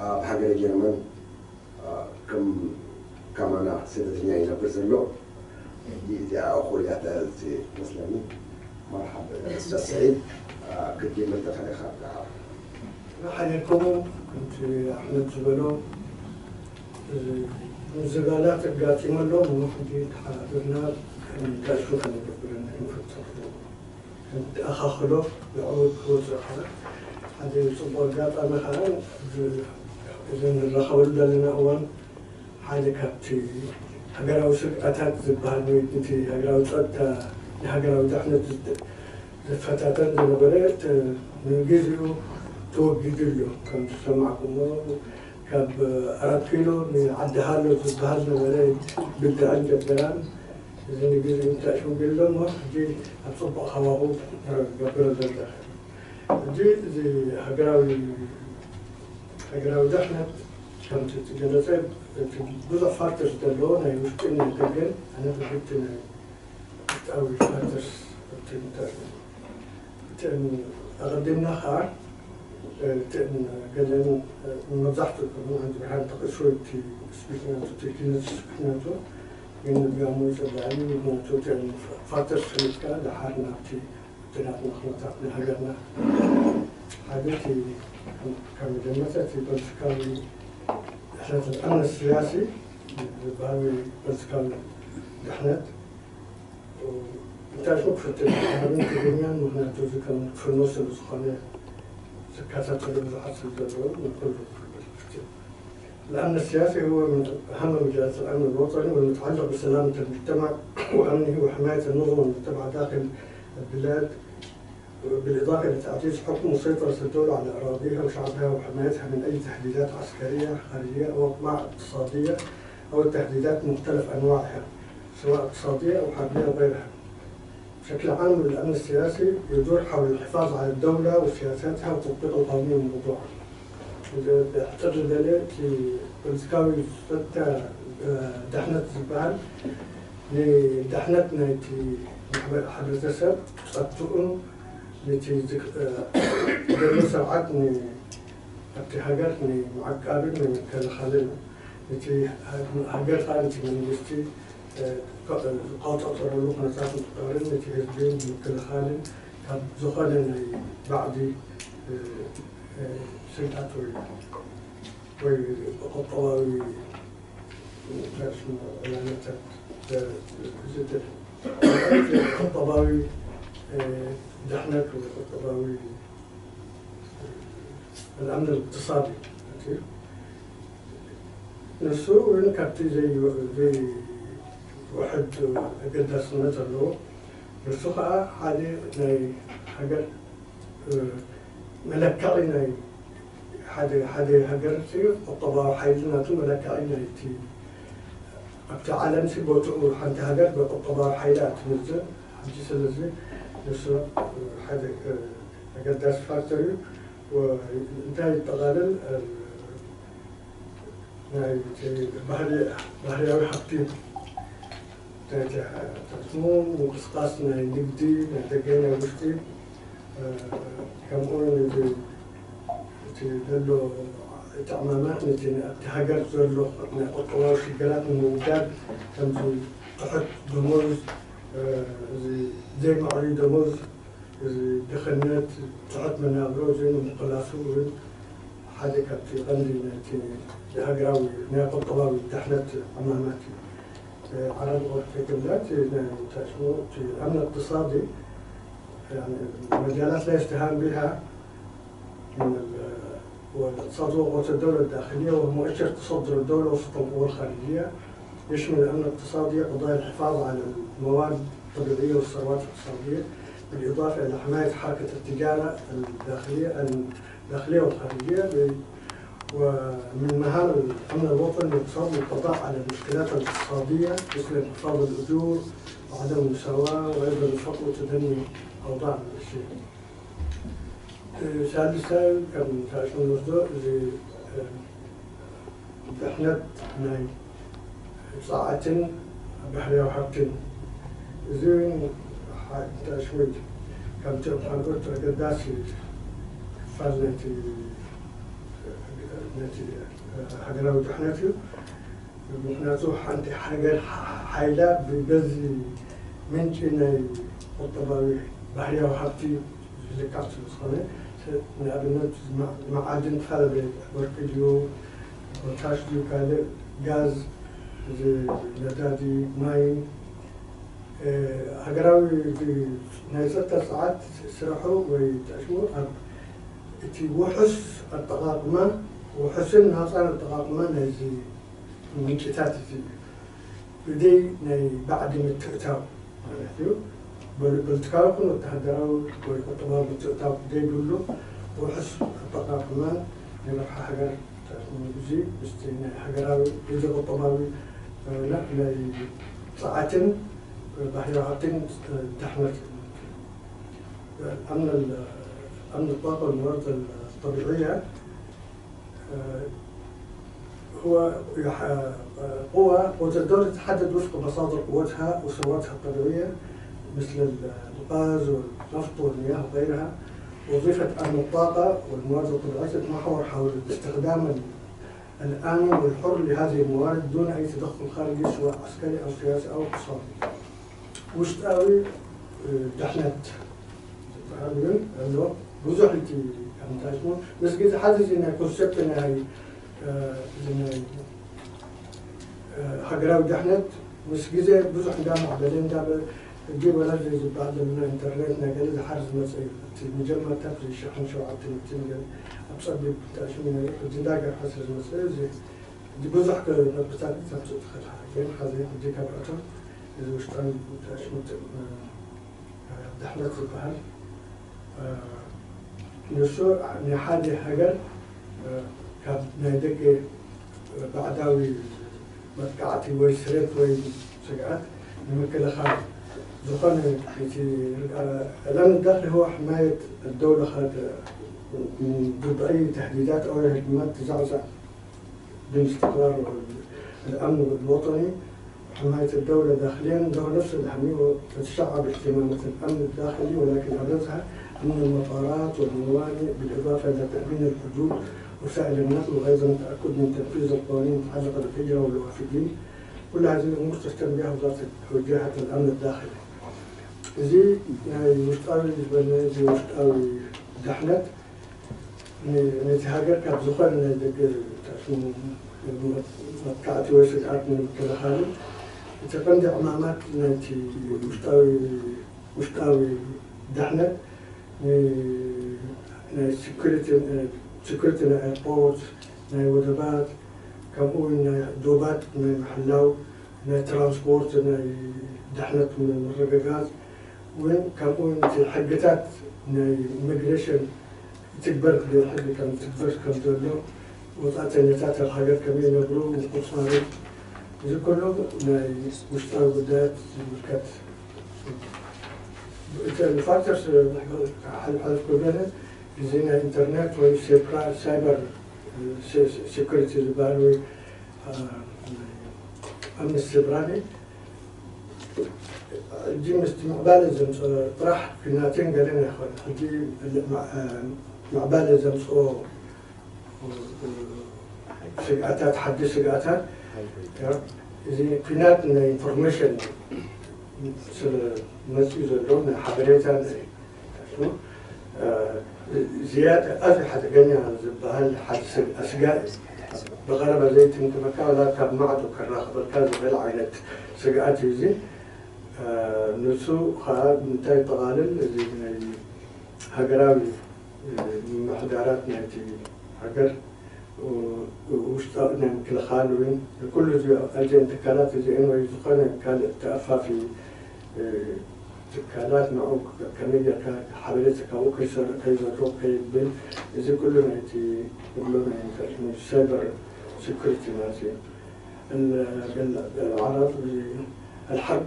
ኣብ ሃገረ ጀርመን ከም ከማና ስደተኛ ይነብር ዘሎ። ሕጂ እዚኣ እኹል እያ ትመስለኒ። መርሓብ ኡስታዝ ስዒድ፣ ክጅምር ተኸኢልካ። ሓየኩም። ከምቲ ኣሕመድ ዝበሎ ምዝባላት ኣጋጢመሎም፣ እሞ ሕጂ ተሓባቢርና እንታይ ሽው ከነገብር ንፍትሑ። ኣኻኽሎ ብዕዉት ክወፅእ ሓደ ፅቡቕ ኣጋጣሚ ከዓ እዚ ንራኸበሉ ዘለና እዋን ሓደ ካብቲ ሃገራዊ ስግኣታት ዝበሃል ወይ እቲ ሃገራዊ ፀጥታ ንሃገራዊ ድሕነት ዝፈታተን ዝነበረ ንግዚኡ ተወጊዱ ኣሎ። ከም ዝሰማዕኩሞ ካብ ኣራት ኪሎ ንዓዲ ሃሎ ዝበሃል ነበረ ብድዐን ጀበራን እዚ ንግዜ እንታይ ሽምግል ኣሎ እሞ ሕጂ ኣብ ፅቡቕ ሃዋሁ ገብረ ዘሎ ሕጂ እዚ ሃገራዊ ሃገራዊ ድሕነት ከምቲ ዝገለፀ እቲ ብዙሕ ፋክተርስ ዘለዎ ናይ ውሽጥን ናይ ደገን ኣነ ብግብቲ ናይ ውሽጣዊ ፋክተርስ እትን ኣቐዲምና ከዓ እትን ገለን መብዛሕትኡ ከ ኣንቲ ብርሃን ተቐሶ እቲ ስፒክናቱ እቲ ኪነት ስፒክናቱ ግን ንጋሞ ይፅላእኒ ምክንያቱ እትን ፋክተርስ ፈሊጥካ ደሓር ናብቲ እትናትና ኩነታት ናይ ሃገርና ሓደ እቲ ከም መጀመርታ እቲ ፖለቲካዊ ድሕነት ኣምነት ስያሲ ዝበሃል ወይ ፖለቲካዊ ድሕነት እንታይ ሽም ክፍትን ሓብን ትግርኛን ምክንያቱ እዚ ከም ፍኖ ስለ ዝኾነ ዝከታተሉ ብዙሓት ስለ ዘለዉ ንኩሉ ክፍትን الأمن السياسي هو من أهم مجالات الأمن الوطني والمتعلق بسلامة المجتمع وأمنه وحماية النظم والمجتمع داخل البلاد بالإضافة إلى تعزيز حكم وسيطرة الدولة على أراضيها وشعبها وحمايتها من أي تهديدات عسكرية خارجية أو أطماع اقتصادية أو التهديدات بمختلف أنواعها سواء اقتصادية أو حربية أو غيرها. بشكل عام الأمن السياسي يدور حول الحفاظ على الدولة وسياساتها وتطبيق القانون الموضوع. ሕፅር ዝበለ እቲ ፖለቲካዊ ዝፈታ ድሕነት ዝበሃል ንድሕነት ናይቲ ሕብረተሰብ ጸጥትኡን ነቲ ዘሎ ስርዓት ኣብቲ ሃገር ንምዕቃብን ንምክልኻልን ነቲ ሃገር ከዓ ነቲ መንግስቲ ዝቆፃፀረሉ ኩነታት ምፍጣርን ነቲ ህዝቢ ንምክልኻልን ካብ ዝኾነ ናይ ባዕዲ ስግኣት ወይ ወይ ቁጠባዊ ዕላነታት ቁጠባዊ ድሕነት ወይ ቁጠባዊ ኣልኣምን እቅትሳድ እዩ። ንሱ እውን ካብቲ ዘይውሕድ ኣገዳስነት ኣለዎ። ንሱ ከዓ ሓደ ናይ ሃገር መለክዒ ናይ ሓደ ሓደ ሃገር ቁጠባዊ ሓይሊ ናቱ መለክዒ ናይቲ ኣብቲ ዓለም ሲ ቦትኡ ሓንቲ ሃገር ብቁጠባዊ ሓይሊ ኣትምዝን ሕጂ ስለዚ ንሱ ሓደ ኣገዳሲ ፋክተር እዩ። እንታይ ይጠቓልል? ናይ ባህርያዊ ሃብቲ ተስሙ ምንቅስቃስ ናይ ንግዲ ናይ ደገ ናይ ውሽጢ ከምኡ እቲ ዘሎ እቲ ዕማማት ነቲ ኣብቲ ሃገር ዘሎ ናይ ቁጠባዊ ሽግራት ንምውጋድ ከምዚ ትሑት ደሞዝ፣ ዘይምዕሩይ ደሞዝ፣ ድኽነት፣ ትሑት መናብሮ እዚ ንምቅላሱ እውን ሓደ ካብቲ ቀንዲ ናይቲ ሃገራዊ ናይ ቁጠባዊ ድሕነት ዕማማት እዩ። ዓለም ኦርፌ ክብላት ናይ ተስሞ እቲ ኣምነ እቅትሳዲ مجالات لا يستهان بها من الاقتصاد وقوة الدولة الداخلية وهو مؤشر تصدر الدولة وسط القوى الخارجية. يشمل الأمن الاقتصادي قضايا الحفاظ على المواد الطبيعية والثروات الاقتصادية بالإضافة إلى حماية حركة التجارة الداخلية الداخلية والخارجية. ومن مهام الأمن الوطني الاقتصاد القضاء على المشكلات الاقتصادية مثل انخفاض الأجور وعدم المساواة وأيضا الفقر وتدني أوضاع المعيشية. ሳልሳይ ከም ታሽሙ ንወስዶ እዚ ድሕነት ናይ ፃዓትን ባህርያዊ ሃብትን እዚ ታሽሙድ ከምቲ ካልኦት ኣገዳሲ ክፋል ናይቲ ነቲ ሃገራዊ ድሕነት እዩ። ምኽንያቱ ሓንቲ ሃገር ሓይላ በዚ ምንጪ ናይ ቁጠባዊ ባህርያዊ ሃብቲ ዝልካዕ ስለ ዝኾነ፣ ንኣብነት መዓድን፣ ዝተፈላለየ ወርቂ ድዩ፣ ፖታሽ ድዩ፣ ካልእ፣ ጋዝ፣ ነዳዲ፣ ማይ፣ ሃገራዊ ናይ ጸጥታ ስርዓት ስርሑ ወይ ተሽሙ ኣብ እቲ ውሑስ ኣጠቓቕማ፣ ውሑስን ናጻን ኣጠቓቕማ ናይዚ ምንጭታት እዚ እዩ። ብደይ ናይ ባዕዲ ምትእታው ማለት እዩ። ፖለቲካዊ ይኹን ወተሃደራዊ ወይ ቁጠባዊ ምትእታው ዘይብሉ ውሑስ ኣጠቓቕማ ናይ ረብሓ ሃገር፣ እዚ ምስቲ ናይ ሃገራዊ ግዜ ቁጠባዊ ናይ ጸዓትን ባህርያዊ ሃብትን ድሕነት። أمن أمن الطاقة والموارد الطبيعية هو قوة قوة الدولة تحدد وفق مصادر قوتها وثرواتها الطبيعية مثل الغاز والنفط والمياه وغيرها. وظيفة أمن الطاقة والموارد الطبيعية تتمحور حول استخدام الآمن والحر لهذه الموارد دون أي تدخل خارجي سواء عسكري أو سياسي أو اقتصادي. ውሽጣዊ ድሕነት ዝበሃል እውን ኣሎ። ብዙሕ እቲ ከምታሽሙ ምስ ግዜ ሓደ እዚ ናይ ኮንሰፕት ናይ ሃገራዊ ድሕነት ምስ ግዜ ብዙሕ እንዳማዕበለ እንዳበ ሕጂ ወላ ዝበሃል ዘሎ ኢንተርኔት ናይ ገለ ዝሓር ዝመፀ እዩ። እቲ መጀመርታ ሽሕን ሸውዓተ ሚእትን ገለ ኣብ ፀቢብ ታሽሙ ነይሩ። ሕጂ እንዳገርሐ ስለ ዝመፀ እዚ ብዙሕ ነጥብታት ተምፅእ ትኽእል። ግን ሓዚ ሕጂ ካብ ኣቶም እዚ ውሽጣዊ ሽምጥእ ድሕነት ዝበሃል ንሱ ንሓደ ሃገር ካብ ናይ ደገ ባዕዳዊ መጥቃዕቲ ወይ ስሬት ወይ ስግኣት ንምክልኻል ዝኾነ እቲ الأمن الداخلي هو حماية الدولة ضد أي تهديدات أو هجمات تزعزع بالاستقرار والأمن الوطني، حماية الدولة داخليا له نفس الأهمية وتتشعب اهتمامات الأمن الداخلي، ولكن أبرزها أمن المطارات والموانئ، بالإضافة إلى تأمين الحدود، وسائل النقل، وأيضا التأكد من تنفيذ القوانين المتعلقة بالهجرة والوافدين. كل هذه الأمور تهتم بها وزارة وجهة الأمن الداخلي. زي مشتاوي زي مشتاوي دحنت نتهاجر كابزوخر من الدقر مكعتي ويسد عرض من الكلخان. يتقند عمامات نتي مشتاوي مشتاوي دحنت. سكرتي سكرتي الأيربورت، وجبات، كم أول دوبات محلاو ናይ ትራንስፖርት ናይ ድሕነት ምርግጋጽ እውን ከምኡ እቲ ሕግታት ናይ ኢሚግሬሽን ትግበር ብሕጊ ከም ትግበር ከም ዘሎ ወፃእተኛታት ኣብ ሃገር ከመይ ይነብሩ ምቁፅፃሩ እዚ ኩሉ ናይ ውሽጣዊ ጉዳያት ዝምልከት እቲ ፋክተርስ ሓልፍ ሓልፍ ክብለነ እዚ ናይ ኢንተርኔት ወይ ሳይበር ሴኩሪቲ ዝበሃል ወይ ኣምነስቲ ስብራኒ ሕጂ ምስቲ ምዕባለ ዘምፅኦ ጥራሕ ኩናትን ገለን ኣይኮነ ሕጂ ምዕባለ ዘምፅኦ ስግኣታት ሓድሽ ስግኣታት እዚ ኩናት ናይ ኢንፎርሜሽን ስለ መፅኡ ዘሎ ናይ ሓበሬታ ዝያዳ ኣዝዩ ሓደገኛ ዝበሃል ሓደ ኣስጋኢ ብቐረባ ዘይትንክፈካ ወላ ካብ ማዕዶ ከራኽበልካ ዝኽእል ዓይነት ስግኣት እዩ እዚ። ንሱ ከዓ እንታይ ይጠቓልል? እዚ ናይ ሃገራዊ ምምሕዳራት ናይቲ ሃገር ውሽጣዊ ናይ ምክልኻል እውን ንኩሉ እዚ ኣዚአን ትካላት እዚአን ወይ ዝኾነ ካልእ ተኣፋፊ ትካላት ንዑ ከመይ ጌርካ ሓበሬታ ካብኡ ከይሰርቕ ከይዘርቕ ከይብል እዚ ኩሉ ናይቲ ንብሎ ናይ ሳይበር ሴኩሪቲ ማለት እዩ። العرب الحرب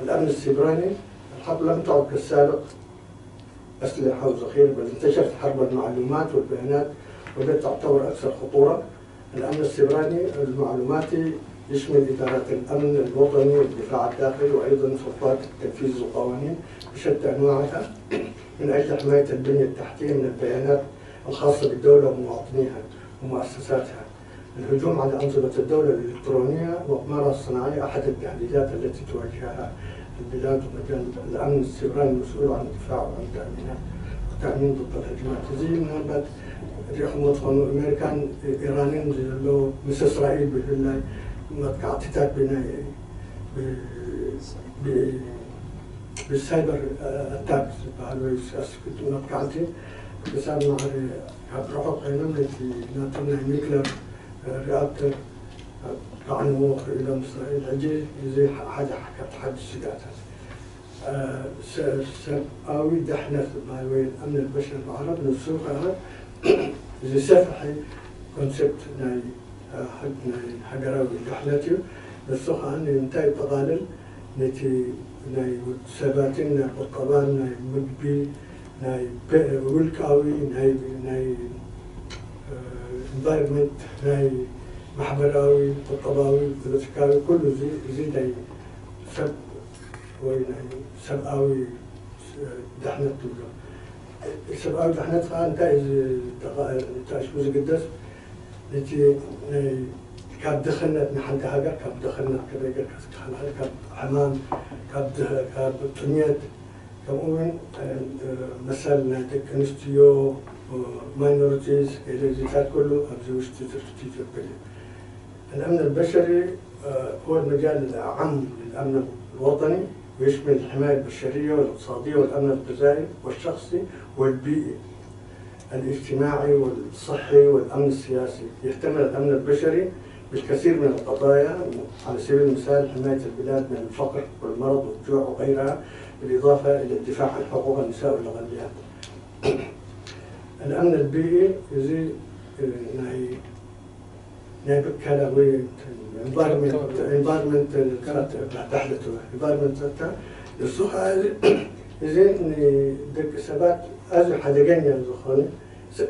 الأمن السيبراني الحرب لم تعد كالسابق أسلحة وذخيرة بل انتشرت حرب المعلومات والبيانات وبدأت تعتبر أكثر خطورة. الأمن السيبراني المعلوماتي يشمل إدارات الأمن الوطني والدفاع الداخلي وأيضا سلطات التنفيذ والقوانين بشتى أنواعها من أجل حماية البنية التحتية من البيانات الخاصة بالدولة ومواطنيها. ومؤسساتها. الهجوم على أنظمة الدولة الإلكترونية وقمارها الصناعي أحد التهديدات التي تواجهها البلاد، ومجال الأمن السيبراني المسؤول عن الدفاع وعن تأمينات، التأمين ضد الهجمات. زي ما بعد ريح مطفن أمريكان إيرانين زي اللو مس إسرائيل بهلاي متقعتتات بناية ب- ب- بالسايبر أتاكس بهالوي متقعتين. حساب مع ካብ ርሑቕ ኮይኖም ነቲ ናቶም ናይ ኒክለር ሪኣክተር ከዕንዎ ክኢሎም እስራኤል። ሕጂ እዚ ሓደ ካብቲ ሓድሽ ስግኣታት። ሰብኣዊ ድሕነት ዝበሃል ወይ ኣምነት በሸር ብዓረብ ንሱ ከዓ ዝሰፍሐ ኮንሰፕት ናይ ናይ ሃገራዊ ድሕነት እዩ። ንሱ ከዓ ንምንታይ ይጠቓልል? ነቲ ናይ ሰባትን ናይ ቁጠባን ናይ ምግቢ ናይ ውልቃዊ ናይ ኢንቫይሮንመንት ናይ ማሕበራዊ ቁጠባዊ ፖለቲካዊ ኩሉ እዚ እዚ ናይ ሰብ ወይ ናይ ሰብኣዊ ድሕነት ትብሎ። ሰብኣዊ ድሕነት ከዓ እንታይ እዩ እንታይ ሽሙ ዝግደስ? ነቲ ናይ ካብ ድኽነት ንሓንቲ ሃገር ካብ ድኽነት ከመይ ጌርካ ክትከላኸል ካብ ሕማም ካብ ድህ- ካብ ጥሜት ከምኡ እውን መሰል ናይ ደቂ ኣንስትዮ ማይኖሪቲስ ኤለርጂታት ኩሉ ኣብዚ ውሽጢ ትርክቲ ኢትዮጵያ እዩ። الأمن البشري هو المجال الأعم للأمن الوطني، ويشمل الحماية البشرية والاقتصادية والأمن الغذائي والشخصي والبيئي. الاجتماعي والصحي والأمن السياسي. يهتم الأمن البشري بالكثير من القضايا على سبيل المثال حماية البلاد من الفقر والمرض والجوع وغيرها، بالإضافة إلى الدفاع عن حقوق النساء والأقليات. الأمن البيئي يزي ናይ ናይ ብከላ ወይ ኢንቫይሮንመንት ኢንቫይሮንመንት ዳሕለቱ ኢንቫይሮንመንት ጸጥታ ንሱ ከዓ እዚ ንደቂ ሰባት ኣዝዩ ሓደገኛ ዝኾነ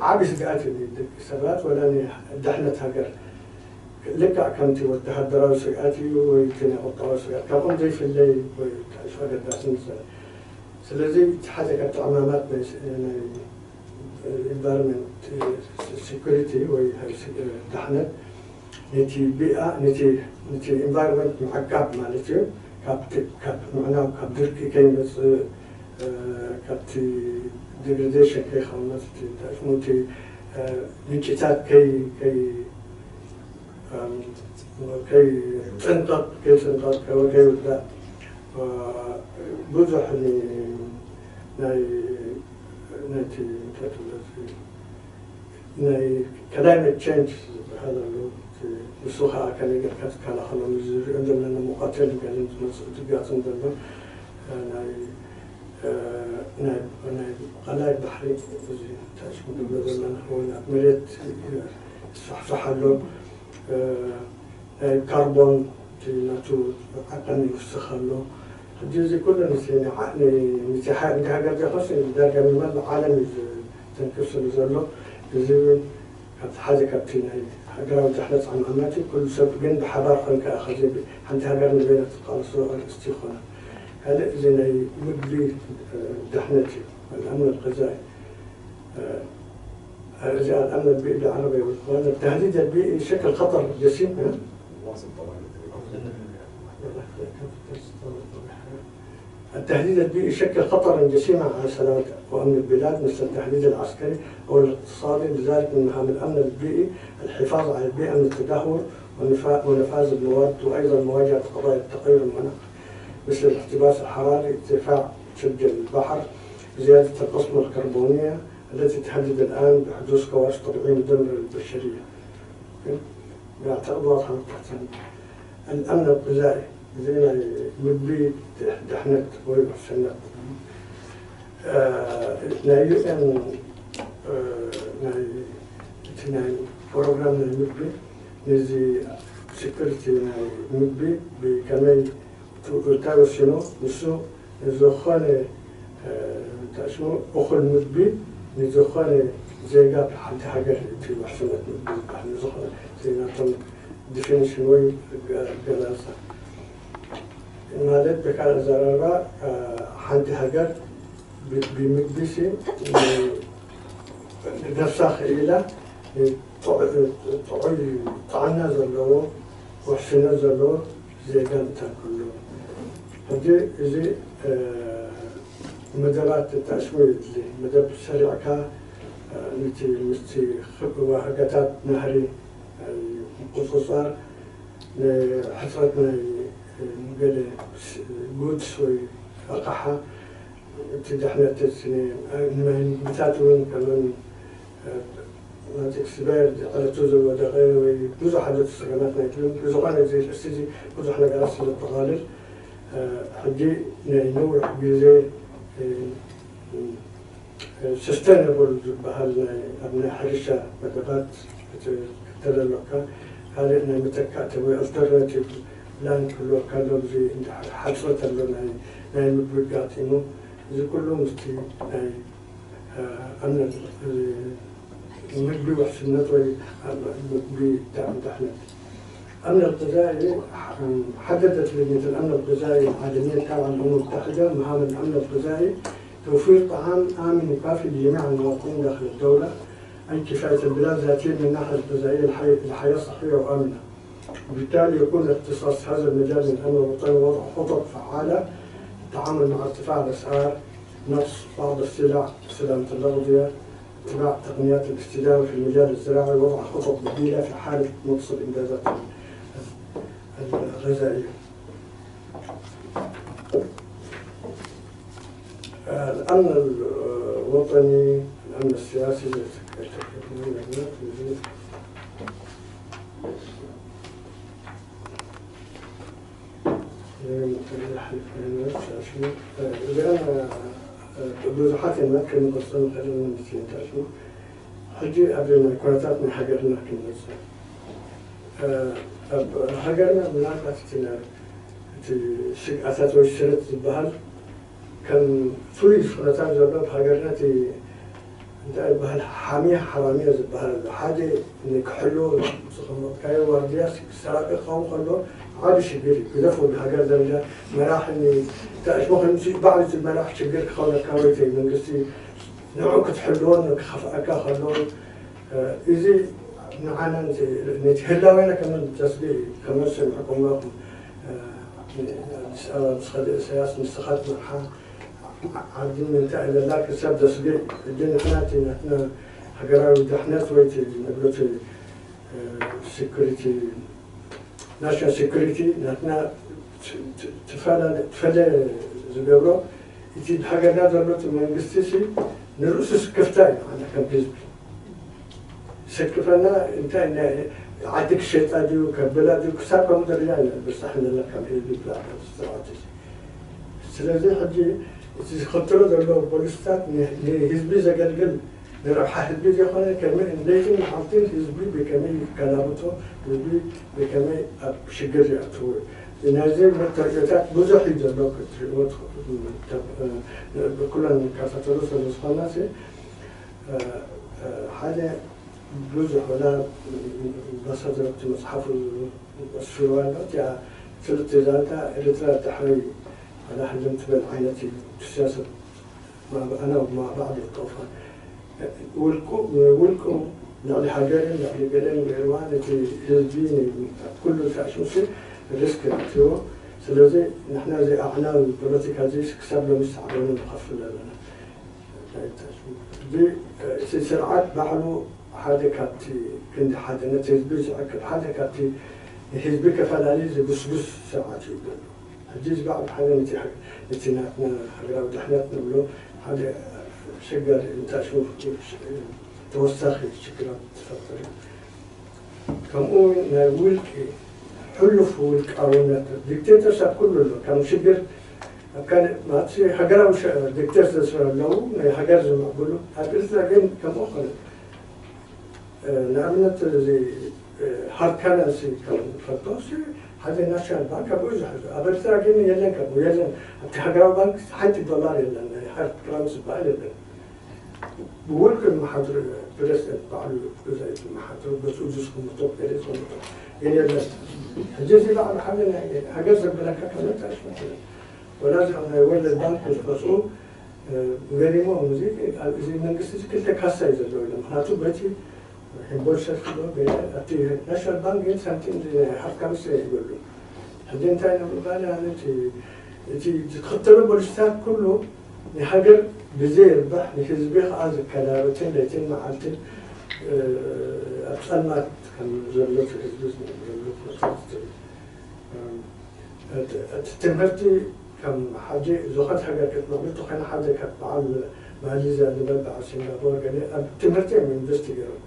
ዓብዪ ስግኣት እዩ ንደቂ ሰባት ወላ ንድሕነት ሃገር ልክዕ ከምቲ ወተሃደራዊ ስግኣት እዩ ወይ እቲ ናይ ቁጠባዊ ስግኣት ካብኦም ዘይፍለይ ወይ ተዕሾ ኣገዳሲ ንሰ ስለዚ እቲ ሓደ ካብቲ ዕማማት ናይ ኢንቫይሮንመንት ሴኩሪቲ ወይ ድሕነት ነቲ ቢኣ ነቲ ኢንቫይሮንመንት ምዕቃብ ማለት እዩ። ካብ ምዕናው ካብ ድርቂ ከይመፅእ ካብቲ ዲግሬዴሽን ከይኸውነት እቲ ግጭታት ከይፅንቀቅ ከይፅንቀቅ ከይውዳእ ብዙሕ ናይ ነቲ እንታይ ትብሎ ናይ ክላይመት ቸንጅ ዝበሃል ኣሎ። ንሱ ከዓ ከመይ ጌርካ ትከላኸሎም ዝሪኦ ዘለና ሙቐትን ገለን ዝመፅእ ድጋፅን ዘሎ ናይ ናይ ቀላይ ባሕሪ እዚ ታሽሙ ንብሎ ዘለና ወይ ኣብ መሬት ይስፋሕፋሕ ኣሎ። ናይ ካርቦን ናቱ ዓቐን ይውስኽ ኣሎ። ሕጂ እዚ ኩሉ ምስ ንሃገር ዘይኮስ ዳርጋ ንመላእ ዓለም እዩ ዘተንክፍ ስሉ ዘሎ። እዚ እውን ካብቲ ሓደ ካብቲ ናይ ሃገራዊ ድሕነት ዓማማት እዩ። ኩሉ ሰብ ግን ብሓባር ኮንካ ኢኻ ሓንቲ ሃገር ንበይና ትቃለሶ ኣርእስቲ ይኾና። ካልእ እዚ ናይ ምግቢ ድሕነት እዩ። ኣልኣምን ኣልቀዛኢ እዚ ኣልኣምን ኣልቢኢ ብዓረብያ ይብልዎ። التهديد البيئي يشكل خطر جسيم التهديد البيئي يشكل خطرا جسيما على سلامة وأمن البلاد مثل التهديد العسكري أو الاقتصادي. لذلك من مهام الأمن البيئي الحفاظ على البيئة من التدهور ونفاذ المواد، وأيضا مواجهة قضايا التغير المناخ مثل الاحتباس الحراري، ارتفاع شد البحر، زيادة القصمة الكربونية التي تهدد الآن بحدوث كوارث طبيعية مدمرة للبشرية. يعتقد واضح الأمن الغذائي زي ما يمد بي دحنت ويحسنت. ናይ ዩ ኤን ናይ እቲ ናይ ፕሮግራም ናይ ምግቢ ነዚ ሴኩሪቲ ናይ ምግቢ ብከመይ እንታይ ወሲኑ ንሱ ንዝኾነ እንታይ ሽሙ እኹል ምግቢ ንዝኾነ ዜጋ ሓንቲ ሃገር እቲ ውሕስነት ምግቢ ዝበሃል ንዝኾነ ናቶም ዲፊኒሽን ወይ ገላፃ ማለት ብካልእ ኣዘራርባ ሓንቲ ሃገር ብምግቢ ነብሳ ክኢላ ጥዑይ ጥዓና ዘለዎ ውሕስነት ዘለዎ ዜጋ እንታይ ክህሉ። ሕጂ እዚ መደባት ተጣሽሙ የድሊ። መደብ ሰሪዕካ ንቲ ምስቲ ዋህገታት ናህሪ ምቁፅፃር፣ ንሕፅረት ናይ ገለ ጉድስ ወይ ኣቕሓ እቲ ድሕነት ናይ ምግብታት እውን ከመን ናቲ ስበር ዕለቱ ዝወደቐ ወይ ብዙሕ ሓደት ሰገናት ናይ ትብል ብዝኾነ እዚ ርእሲ እዚ ብዙሕ ነገራት ስለ ተቓልል ሕጂ ናይ ነዊሕ ግዜ sustainable ዝበሃል ናይ ኣብ ናይ ሕርሻ መደባት ክትከተል ኣለካ። ካልእ ናይ መተካእቲ ወይ alternative plan ክህልወካ ኣሎ። እዚ ሓፅረት ኣሎ ናይ ናይ ምግቢ ኣጋጢሙ እዚ ኩሉ ምስቲ ናይ ኣምነት ምግቢ ውሕስነት ወይ ምግቢ ድሕነት ኣምነት غذائي حددت لجنة الأمن الغذائي العالمية التابعة للأمم المتحدة مهام الأمن الغذائي توفير طعام آمن وكافي لجميع المواطنين داخل الدولة، أي كفاية البلاد ذاتيا من الناحية الغذائية لحياة صحية وآمنة. وبالتالي يكون اختصاص هذا المجال من الأمن الوطني وضع خطط فعالة للتعامل مع ارتفاع الأسعار، نقص بعض السلع، سلامة الأغذية، اتباع تقنيات الاستدامة في المجال الزراعي، وضع خطط بديلة في حالة نقص الإمدادات الغذائية. الأمن الوطني، الأمن السياسي، እዚኣን ብዙሓት ኢና ክንገልጾ ንኽእል። ሕጂ ኣብ ኩነታት ናይ ሃገርና ክንመጽእ፣ ኣብ ሃገርና ምናልባት እቲ እቲ ስግኣታት ወይ ስረት ዝበሃል ከም ፍሉይ ኩነታት ዘሎ ኣብ ሃገርና እቲ እንታይ ይበሃል ሓሚያ ሓራሚያ ዝበሃል ኣሎ። ሓደ ንክሕልዎ ዝቐመጥካዮ ዋርድያ ሰራቂ ክኸውን ከሎ ዓቢ ሽግር እዩ። ግደፎ ብሃገር ደረጃ መራሒ ንተኣሽሞ ኮይኑ ባዕሉ እቲ መራሒ ሽግር ክኸውነካ ወይ እቲ መንግስቲ ንዑ ክትሕልዎን ክኸፍኣካ ከሎ እዚ ንዓና ነቲ ህላዌና ከመን ተስቢ ከመን ሰሚዕኩምኩም ኣዲስ ኣበባ ምስ ኸደ ኢሳያስ ንስኻ ትመርሓ ዓዲ ምንታይ ኣለላ ክሳብ ተስቢ ሕጂ ንሕና እቲ ናትና ሃገራዊ ድሕነት ወይ እቲ ንብሎ security national security ናትና ትፈለ ዝገብሮ እቲ ሃገርና ዘሎ እቲ መንግስቲ ሲ ንርእሱ ስክፍታ እዩ ንዓና ከም ህዝቢ ዘስክፈና እንታይ ዓዲ ክሸጣ ድዩ ከበላ ድዩ ክሳብ ከምኡ ደረጃ ኢና ንበፅሕ ዘለና ከም ህዝቢ ብዛዕባ እዚ ስርዓት እዚ። ስለዚ ሕጂ እቲ ዝኸተሎ ዘሎ ፖሊስታት ንህዝቢ ዘገልግል ንረብሓ ህዝቢ ዘይኮነ ከመይ ለይትን መዓልትን ህዝቢ ብከመይ ይከላብቶ ህዝቢ ብከመይ ኣብ ሽግር ይኣትዎ። ናይዚ ተርእዮታት ብዙሕ እዩ ዘሎ ክትሪእዎ ትኽእሉ። ብኩለን ንከታተሎ ስለ ዝኾና ሓደ ብዙሕ ወላ ኣምባሳደር ኣብቲ መፅሓፉ ኣስፊርዋ ኣሎ። እቲኣ ክልተ ዛንታ ኤርትራ ድሕሪ ኣላሕልም ትበል ዓይነት እዩ እቲ ስያሰት ኣና ማ ባዕድ ጠፋ ውልቁ ውልቁ ልዕሊ ሃገርን ልዕሊ ገለን ገይርዋ ነቲ ህዝቢ ኩሉ ሳሽምሲ ሪስክ ኣትዎ። ስለዚ ንሕና እዚ ኣዕናዊ ፖለቲካ እዚ ክሳብ ሎሚ ሳዕቤኑ ንኸፍል ኣለና። እቲ ስርዓት ባዕሉ ሓደ ካብቲ ክንዲ ሓደ ነቲ ህዝቢ ዝዕቅብ ሓደ ካብቲ ንህዝቢ ከፈላለዩ ዝጉስጉስ ስርዓት እዩ ዘሎ። ሕጂ እዚ ባዕሉ ሓደ ነቲ ናትና ሃገራዊ ድሕነት ንብሎ ሓደ ኣሸጋሪ እንታይ ሽሙ ተወሳኺ ሽግራት ዝፈጥር እዩ። ከምኡ ናይ ውልቂ ሕሉፍ ውልቃውነት ዲክቴተርስ ኣብ ኩሉ ኣሎ። ከም ሽግር ኣብ ካልእ ማለት ሃገራዊ ዲክቴተርስ ኣለዉ ናይ ሃገር ዝምዕብሉ ኣብ ኤርትራ ግን ከምኡ ኮነ። ንኣብነት እዚ ሃርድ ካረንሲ ከም ንፈልጦ ሓደ ናሽናል ባንክ ኣብኡ እዩ ዝሕዞ። ኣብ ኤርትራ ግን የለን ከምኡ የለን። ኣብቲ ሃገራዊ ባንክ ሓንቲ ዶላር የለን ናይ ሃርድ ካረንሲ ዝበሃል የለን። ብውልቂ ዝመሓድሩ ፕረዚደንት ባዕሉ ገዛኢ ዝመሓድሩ ገዝኡ ዝስቕምጦ ገለ ዝቕምጦ ግን የለን። ሕጂ እዚ ባዕሉ ሓደ ናይ ሃገር ዘበለካ ከመጣሽ ማለት ወላ እዚኦም ናይ ወርልድ ባንክ ምስ መፅኡ ገሪሞም እዚ እዚ መንግስቲ እዚ ክልተ ካሳ እዩ ዘለዎ ኢሎም ምክንያቱ በቲ ሂምቦል ሸርፊ ዶ ገለ ኣብቲ ናሽናል ባንክ ግን ሳንቲም ሃፍካ ምስ ይብሉ። ሕጂ እንታይ ንብል ባለ ኣነ እቲ እቲ ዝትኸተሎ ፖሊሲታት ኩሉ ንሃገር ብዘየርባሕ ንህዝቢ ከዓ ዝከላበትን ለይትን መዓልትን ኣብ ፀልማት ከም ዘሎ ህዝቢ ዝነብረሉ ኩነታት እቲ ትምህርቲ ከም ሓደ ዝኾነ ሃገር ክትምዕብል ተኾይና ሓደ ካብ በዓል ማሌዝያ ዝበል በዓል ሲንጋፖር ገለ ኣብ ትምህርቲ እዮም ኢንቨስት ገይሮም።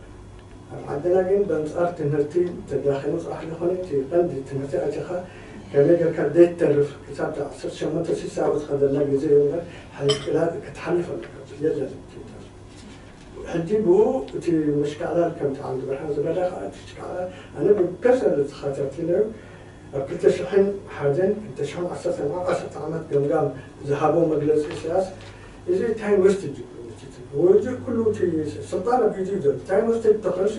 ኣብ ዓድና ግን በንፃር ትምህርቲ ተዳኺሙ ጥራሕ ዝኾነ እቲ ቀንዲ ትምህርቲ ኣቲኻ ከመይ ጌርካ ዘይትተርፍ ክሳብ ዓሰርተ ሸሞንተ ስሳ ውፅኻ ዘላ ግዜ እምበር ሓይስቅላት ክትሓልፍ ኣለካ የለን። ሕጂ ብኡ እቲ ምሽካዕላል ከምቲ ዓንዲ ብርሃን ዝበለ ከዓ እቲ ምሽካዕላል ኣነ ብፐርሰናል ተኸታቲለዮ ኣብ ክልተ ሽሕን ሓደን ክልተ ሽሕን ዓሰርተ ዓሰርተ ዓመት ገምጋም ዝሃቦ መግለፂ ኢሳያስ እዚ ታይም ወስት እዩ። ወዚ ኩሉ እቲ ስልጣን ኣብ ኢዱ እዩ ዘሎ። ታይም ወስት ተኾንሲ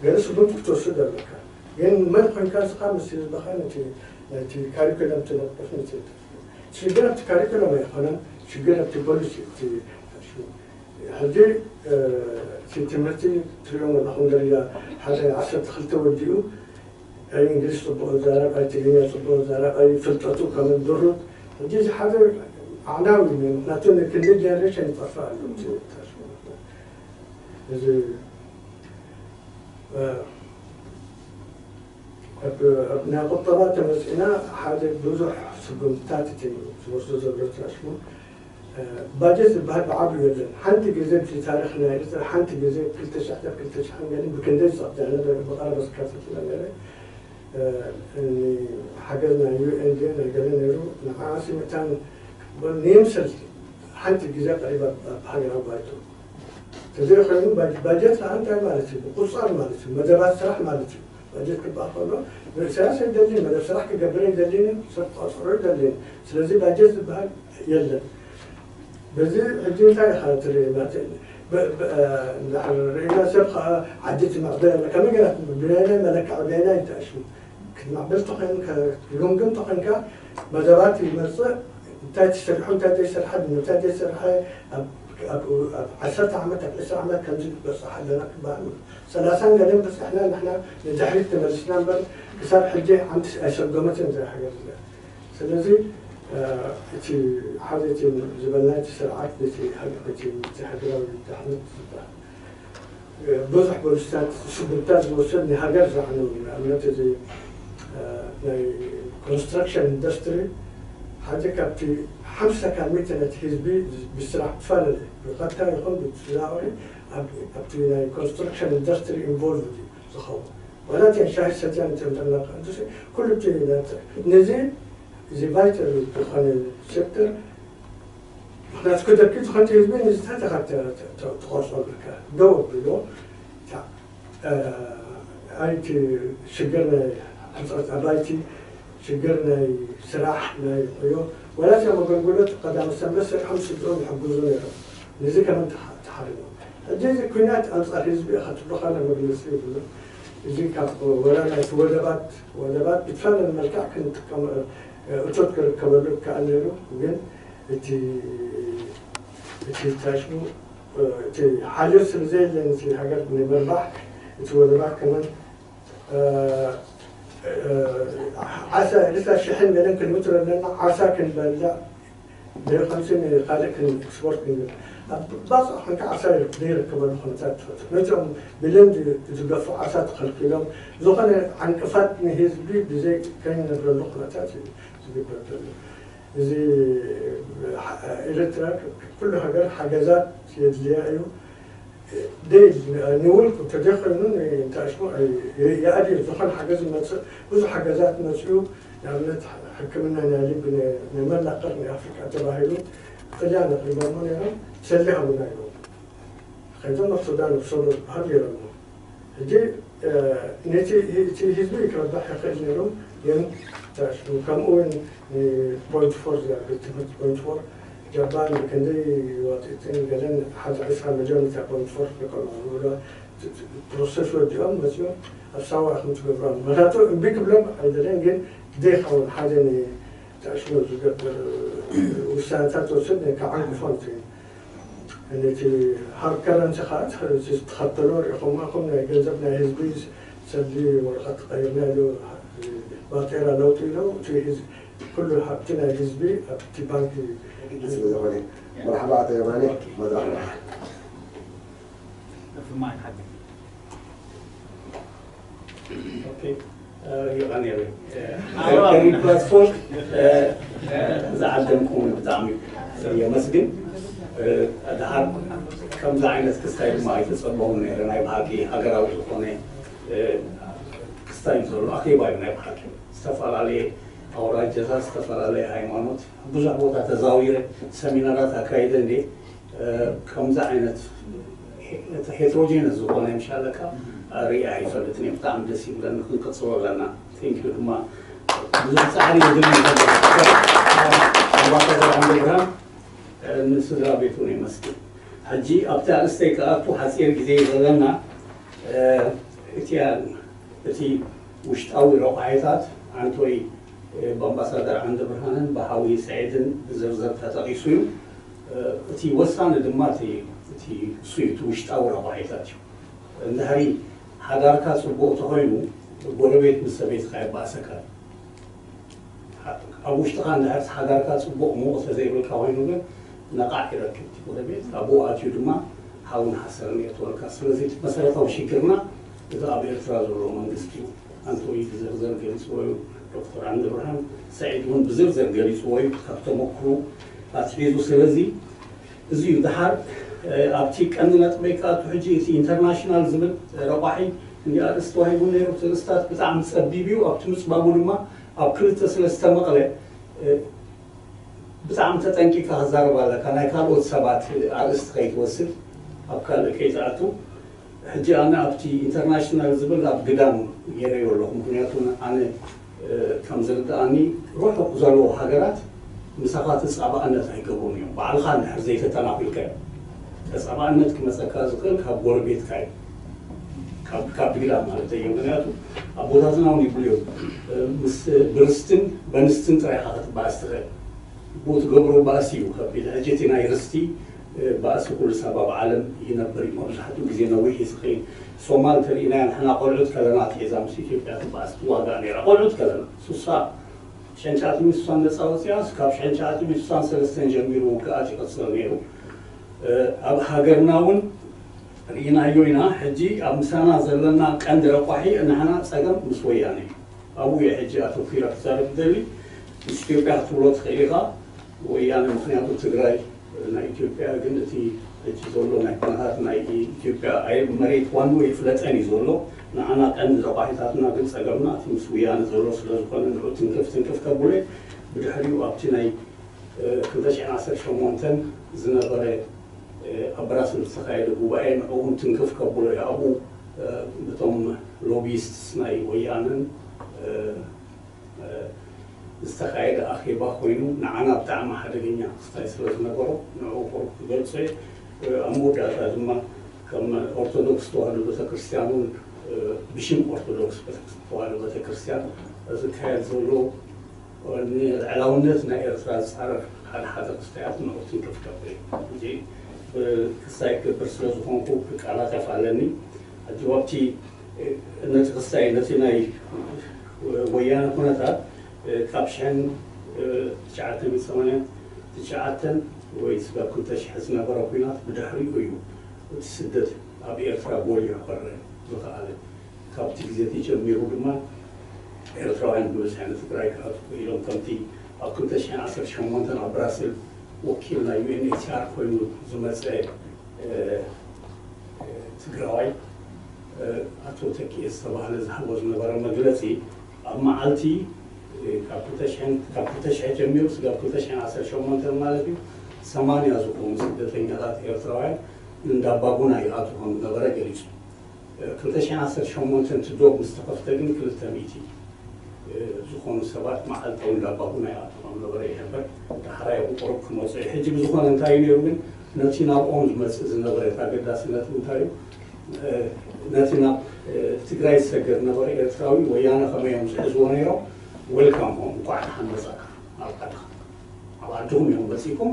ገለ ስጉምቲ ክትወስድ ኣለካ። ግን መን ኮይንካ ንስኻ ምስ ህዝብኻ ነቲ ነቲ ካሪኩለም ትነጥፍ ነቲ ሽግር ኣብቲ ካሪኩለም ኣይኮነን፣ ሽግር ኣብቲ ፖሊሲ እቲ ሕጂ እቲ ትምህርቲ ትሪኦም ኣለኹም ደረጃ ሓደ ዓሰርተ ክልተ ወዲኡ ኣይ እንግሊዝ ፅቡቅ ይዛረብ ኣይ ትግርኛ ፅቡቅ ይዛረብ ኣይ ፍልጠቱ ከም ድሩት ሕጂ እዚ ሓደ ኣዕናዊ እዩ ምክንያቱ ክንዲ ጀነሬሽን ይጠፍእ ኣሎ እዚ ናይ ቁጠባ ተመፂና ሓደ ብዙሕ ስጉምትታት እቲ ዝወስዶ ዘሎ ትራሽሙ ባጀት ዝበሃል ብዓብዩ የለን። ሓንቲ ግዜ እቲ ታሪኽ ናይ ኤርትራ ሓንቲ ግዜ ክልተ ሽሕ ክልተ ሽሕን ገለን ብክንደይ ዝፀቕጠ ነበረ ብቐረባ ዝካተት ነበረ ሓገዝ ናይ ዩኤን ናይ ገለ ነይሩ ንዓኣ ስምዕታን ንየምሰል ሓንቲ ግዜ ቀሪባ ኣብ ሃገራዊ ባይቶ ተዘይኮይኑ ባጀት ከዓ እንታይ ማለት እዩ? ቁፃር ማለት እዩ። መደባት ስራሕ ማለት እዩ። ባጀት ክበሃል ከሎ ንእሳያስ ኣይደልን፣ መደብ ስራሕ ክገብር ኣይደልን፣ ሰብ ክቐፅሮ ኣይደልን። ስለዚ ባጀት ዝበሃል የለን። በዚ ሕጂ እንታይ ኢኻ ትርኢ? እንድሕር ርኢና ሰብ ከዓ ዓዲ ትምዕብል ኣላ። ከመይ ገይራ ትምዕብል? ብናይናይ መለክዒ ብናይናይ እንተእሽሙ ክትምዕብል ተኾይንካ፣ ትግምግም ተኾይንካ መደባት ይመፅእ። እንታይ ተሰሪሑ እንታይ ዘይሰርሐ ብምንታይ ዘይሰርሐ ኣብ ዓሰርተ ዓመት ኣብ ዕስራ ዓመት ከምዚ ክበፅሕ ኣለና ክበሃል ሰላሳን ገለን በፂሕና ንሕና ንድሕሪት ተመልስና እምበር ክሳብ ሕጂ ሓንቲ ኣይሰጎመትን እዛ ሃገር እዚኣ። ስለዚ እቲ ሓደ እቲ ዝበልና እቲ ስርዓት ነቲ ሃገር እቲ ሃገራዊ ድሕነት ዝበሃል ብዙሕ ፖሊሲታት ስጉምታት ዝወሰድ ንሃገር ዝዓነው እዩ። ንኣብነት እዚ ናይ ኮንስትራክሽን ኢንዱስትሪ ሓደ ካብቲ ሓምሳ ካብ ሚእቲ ነቲ ህዝቢ ብስራሕ ብፈላለየ ብቐጥታ ይኹን ብተዘዋዋሪ ኣብቲ ናይ ኮንስትራክሽን ኢንዱስትሪ ኢንቮልቭ እዩ ዝኸውን። ዋላ እቲ ሻሂ ሰትያን ተምጠና ንስ ኩሉ እቲ ነዚ እዚ ቫይታል ዝኾነ ሴክተር ምክንያቱ ክደኪ ዝኾንቲ ህዝቢ ንዝታት ኢኻ ትቆርጾ ኣለካ ደው ኣቢሎ ኣይቲ ሽግር ናይ ሕፅረት ኣባይቲ ሽግር ናይ ስራሕ ናይ ዕዮ ዋላ እዚኦም ኣገልግሎት ቀዳመ ሰንበት ስርሖም ስድሮም ይሕግዙ ነይሮም። ነዚ ከመን ተሓሪሞም ሕጂ እዚ ኩናት ኣንፃር ህዝቢ ኢኻ ትብሎ ካልእ መግለፂ የብሉን። እዚ ካብ ወላ ናይቲ ወደባት ወደባት ብዝፈላለየ መልክዕ ክንጥቀም እቶት ክርከበሉ ይከኣል ነይሩ ግን እቲ እቲ ታሽሙ እቲ ሓልዮት ስለ ዘየለን እቲ ሃገር ንምርባሕ እቲ ወደባት ከመን ዓሳ ርሳ ሽሕን ገለን ክንምትር ኣለና ዓሳ ክንበልዕ ዘይኮንሲ ንካልእ ኤክስፖርት ንብል ኣብ ባፅዕ ኮንካ ዓሳ ዘይርከበሉ ኩነታት ትፈጥር ነቶም ብለንድ ዝገፉ ዓሳ ተኸልኪሎም ዝኾነ ዓንቅፋት ንህዝቢ ብዘይ ከይነብረሉ ኩነታት እዩ ዝግበር ዘሎ እዚ ኤርትራ ኩሉ ሃገር ሓገዛት የድልያ እዩ ደይ ንውልቁ ተዘይኮይኑ ንእንታሽሙ ይኣድዮ ዝኾነ ሓገዝ ይመፅእ ብዙሕ ሓገዛት መፅኡ ንኣብነት ሕክምና ናይ ልቢ ንመላእ ቀርኒ ኣፍሪቃ ተባሂሉ ጥልያን ኣቅሪቦሞ ነይሮም ሰሊዖምና እዮም ከይቶም ኣብ ሱዳን ኣብ ሶሎ ዝበሃል ገይሮሞ ሕጂ ነቲ እቲ ህዝቢ ክረባሕ ይኽእል ነይሩ ግን ከምኡ እውን ፖይንት ፎር ቤት ትምህርቲ ፖይንት ፎር ጃፓን ብክንደይ ዋጢጥን ገለን ሓደ ዕስራ ሚሊዮን እታ ፖይንት ፎር ደቀም ዝብሎ ፕሮሰስ ወዲኦም መፅኦም ኣብ ሳዋ ከም ትገብሮም ምክንያቱ እምቢ ክብሎም ኣይደለን ግን ዘይኸውን ሓደ ንተዕሽሞ ዝገብር ውሳነታት ወስድ ከዓንቅፎም ትብል ነቲ ሃርድ ከረንሲ ከዓ ትኸተሎ ሪኢኹም ኢኹም። ናይ ገንዘብ ናይ ህዝቢ ሰልዲ ወረቐት ቀይርና ኢሉ ባጤራ ለውጢ ኢለው እቲ ህዝቢ ኩሉ ሃብቲ ናይ ህዝቢ ኣብቲ ባንክ ግዲ ስለ ዝኾነ። መርሓባ ኣቶ የማነ፣ መድረኽ ንዓኻ። ኦኬ፣ እ፣ ይቐንየለይ። እ፣ ኣዋ። ከሪ ፕላትፎርም፣ እ፣ እ፣ ዝዓደምኩም ብጣዕሚ የመስግን። እ፣ ድሓር ከምዚ ዓይነት ክስታይ ድማ ኣይተጸበኹን ነይረ። ናይ ብሓቂ ሃገራዊ ዝኾነ፣ እ፣ ክስታይ እዩ ዘሎ፣ ኣኼባ እዩ ናይ ብሓቂ። ዝተፈላለየ ኣውራጃታት፣ ዝተፈላለየ ሃይማኖት፣ ብዙሕ ቦታ ተዛዊረ፣ ሰሚናራት ኣካይደ እንዴ፣ እ፣ ከምዚ ዓይነት ሄ-፣ ሄትሮጀነስ ዝኾነ ምሻለካ ርእየ ኣይፈልጥን እየ። ብጣዕሚ ደስ ይብለኒ፣ ክንቅጽሎ ኣለና። ቴንኪዩ ድማ ብዙሕ ጻዕሪ የድሊ። ኣምባሳደር ዓንደብርሃን፣ እ፣ ንስድራ ቤቱን የመስግን። ሕጂ ኣብቲ ኣርእስተይ ክኣቱ ሓጺር ግዜ እዩ ዘለና። እ፣ እቲ እቲ ውሽጣዊ ረቋሒታት ኣንቶይ፣ እ፣ ብኣምባሳደር ዓንደብርሃንን ብሓዊ ስዒድን ብዝርዝር ተጠቒሱ እዩ። እ፣ እቲ ወሳኒ ድማ እቲ፣ እቲ እሱ እዩ፣ እቲ ውሽጣዊ ረቋሒታት እዩ። እንድሕሪ ሓዳርካ ጽቡቕ ተኾይኑ፣ ጎረቤት ምስ ሰበይትኻ የባእሰካ። ኣብ ውሽጥኻ እንድሕር ሓዳርካ ጽቡቕ ምዉቕ ተዘይብልካ ኮይኑ ግን ነቓዕ ይረክብ እቲ ጎረቤት። ኣብኡ ኣትዩ ድማ ሓውን ሓሰርን የእትወልካ። ስለዚ እቲ መሰረታዊ ሽግርና እቲ ኣብ ኤርትራ ዘሎ መንግስቲ እዩ። ኣንቶኒ ብዝርዝር ገሊጽዎ እዩ። ዶክተር ዓንደብርሃን ሰዒድ እውን ብዝርዝር ገሊጽዎ እዩ ካብ ተመክሮ ኣትሒዙ። ስለዚ እዚ እዩ ድሓር፣ እ፣ ኣብቲ ቀንዲ ነጥበይ ክኣቱ። ሕጂ እቲ ኢንተርናሽናል ዝብል ረቋሒ እንዲ ኣርእስቲ ተዋሂቡ ነይሩ። እቲ ርእስታት ብጣዕሚ ጸቢብ እዩ። ኣብቲ ምጽባቡ ድማ ኣብ ክልተ ስለ ዝተመቕለ፣ እ፣ ብጣዕሚ ተጠንቂቕካ ክዛረብ ኣለካ። ናይ ካልኦት ሰባት ኣርእስቲ ከይትወስድ፣ ኣብ ካልእ ከይትኣቱ። ሕጂ ኣነ ኣብቲ ኢንተርናሽናል ዝብል ኣብ ግዳም ገይረዮ ኣለኹ። ምኽንያቱ ኣነ፣ እ፣ ከም ዝርድኣኒ ርሑቕ ዘለዉ ሃገራት ምሳኻ ተጻባእነት ኣይገብሩን እዮም። ባዕልኻ እንድሕር ዘይተተናኺልካዮ፣ ተጻባእነት ክመጸካ ዝኽእል ካብ ጎረቤትካ እዩ። ካብ፣ ካብ ግዳም ማለት እዩ። ምኽንያቱ ኣቦታትና እውን ይብሉ እዮም፣ እ፣ ምስ ብርስትን በንስትን ጥራይ ኢኻ ክትበኣስ ትኽእል። ብኡ ትገብሮ ባእሲ እዩ ከቢድ። ሕጂ እቲ ናይ ርስቲ፣ እ፣ ባእሲ ኩሉ ሰብ ኣብ ዓለም ይነብር እዩ። መብዛሕትኡ ግዜ ነዊሕ እዩ ዝኸይድ። ሶማል እንተሪእናያ ንሕና ቆልዑት ከለና ኣትሒዛ ምስ ኢትዮጵያ ትባእስ ትዋጋእ ነይራ። ቆልዑት ከለና፣ ሱሳ፣ ሽሕን ትሽዓተ ሚእቲ ሱሳን ነጻ ወጺኣስ፣ ካብ ሽሕን ትሽዓተ ሚእቲ ሱሳን ሰለስተን ጀሚሩ ውግኣት ይቕጽል ነይሩ። እ፣ ኣብ ሃገርና እውን ርኢናዮ ኢና። ሕጂ ኣብ ምሳና ዘለና ቀንዲ ረቋሒ ንሕና ጸገም ምስ ወያነ እዩ። ኣብኡ እየ ሕጂ ኣተኲረ ክዛረብ ዝደሊ። ምስ ኢትዮጵያ ክትብሎ ትኽእል ኢኻ፣ ወያነ፣ ምኽንያቱ ትግራይ ናይ ኢትዮጵያ፣ ግን እቲ ሕጂ ዘሎ ናይ ኩነታት ናይ ኢትዮጵያ ኣይ-፣ መሬት ዋንኡ ይፍለጠን እዩ ዘሎ። ንዓና ቀንዲ ረቋሒታትና ግን ጸገምና እቲ ምስ ወያነ ዘሎ ስለ ዝኾነ ንዑ ትንክፍ ትንክፍ ከብሎ እየ። ብድሕሪኡ ኣብቲ ናይ፣ እ፣ ክልተ ሽሕን ዓሰርተ ሸሞንተን ዝነበረ፣ እ፣ ኣብ ብራስልስ ዝተኻየደ ጉባኤ ንዕኡ እውን ትንክፍ ከብሎ እየ። ኣብኡ፣ እ፣ ብቶም ሎቢስትስ ናይ ወያነን፣ እ፣ እ፣ ዝተኻየደ ኣኼባ ኮይኑ ንዓና ብጣዕሚ ሓደገኛ ክስታይ ስለ ዝነበሮ ንዕኡ ቁሩብ ክገልጾ እየ። እ፣ ኣብ መወዳእታ ድማ ከም ኦርቶዶክስ ተዋህዶ ቤተክርስትያን እውን፣ እ፣ ብሽም ኦርቶዶክስ ቤተክርስ-፣ ተዋህዶ ቤተክርስትያን ዝካየድ ዘሎ ንልዕላውነት ናይ ኤርትራ ዝጻረር ሓደ ሓደ ክስታያት ንዑ ትንክፍ ከብል እየ። ሕጂ፣ እ፣ ክስታይ ክገብር ስለ ዝኾንኩ ክቀላጠፍ ኣለኒ። ሕጂ ኣብቲ፣ እ፣ ነቲ ክስታይ ነቲ ናይ ወያነ ኩነታት፣ እ፣ ካብ ሽሕን፣ እ፣ ትሽዓተ ሚእቲ ሰማንያን ትሽዓተን ወይ ስጋብ ክልተ ሽሕ ዝነበረ ኩናት ብድሕሪኡ እዩ እቲ ስደት ኣብ ኤርትራ ጎሊሑ ክረአ ዝኸኣለ። ካብቲ ግዜ እቲ ጀሚሩ ድማ ኤርትራውያን ብብዝሒ ንትግራይ ክኣትዉ ክኢሎም። ከምቲ ኣብ ክልተ ሽሕን ዓሰርተ ሸሞንተን ኣብ ብራስል ወኪል ናይ ዩ ኤን ኤች ሲ ኣር ኮይኑ ዝመጸ፣ እ፣ እ፣ ትግራዋይ፣ እ፣ ኣቶ ተኪኤ ዝተባህለ ዝሃቦ ዝነበረ መግለጺ፣ ኣብ መዓልቲ፣ እ፣ ካብ ክልተ ሽሕን፣ ካብ ክልተ ሽሕ ጀሚሩ ስጋብ ክልተ ሽሕን ዓሰርተ ሸሞንተን ማለት እዩ፣ ሰማንያ ዝኾኑ ስደተኛታት ኤርትራውያን እንዳባጉና ይኣትዉ ከም ዝነበረ ገሊጹ። ክልተ ሽሕን ዓሰርተ ሸሞንተን እቲ ዶብ ምስ ተኸፍተ ግን ክልተ ሚእቲ ዝኾኑ ሰባት መዓልታዊ እንዳባጉና ይኣትዉ ከም ነበረ ይሕበር። ዳሕራይ ቁሩብ ክመጹ እዩ። ሕጂ ብዝኾነ እንታይ እዩ ነይሩ ግን ነቲ ናብኦም ዝመጽእ ዝነበረ እቲ ኣገዳሲ ነጥቢ እንታይ እዩ? ነቲ ናብ ትግራይ ዝሰግር ዝነበረ ኤርትራዊ ወያነ ከመይ እዮም ዝሕዝዎ ነይሮም? ዌልካም ሆም፣ እንኳዕ ደሓን መጻእካ ናብ ዓድኻ። ኣብ ዓድኹም እዮም መጺእኩም።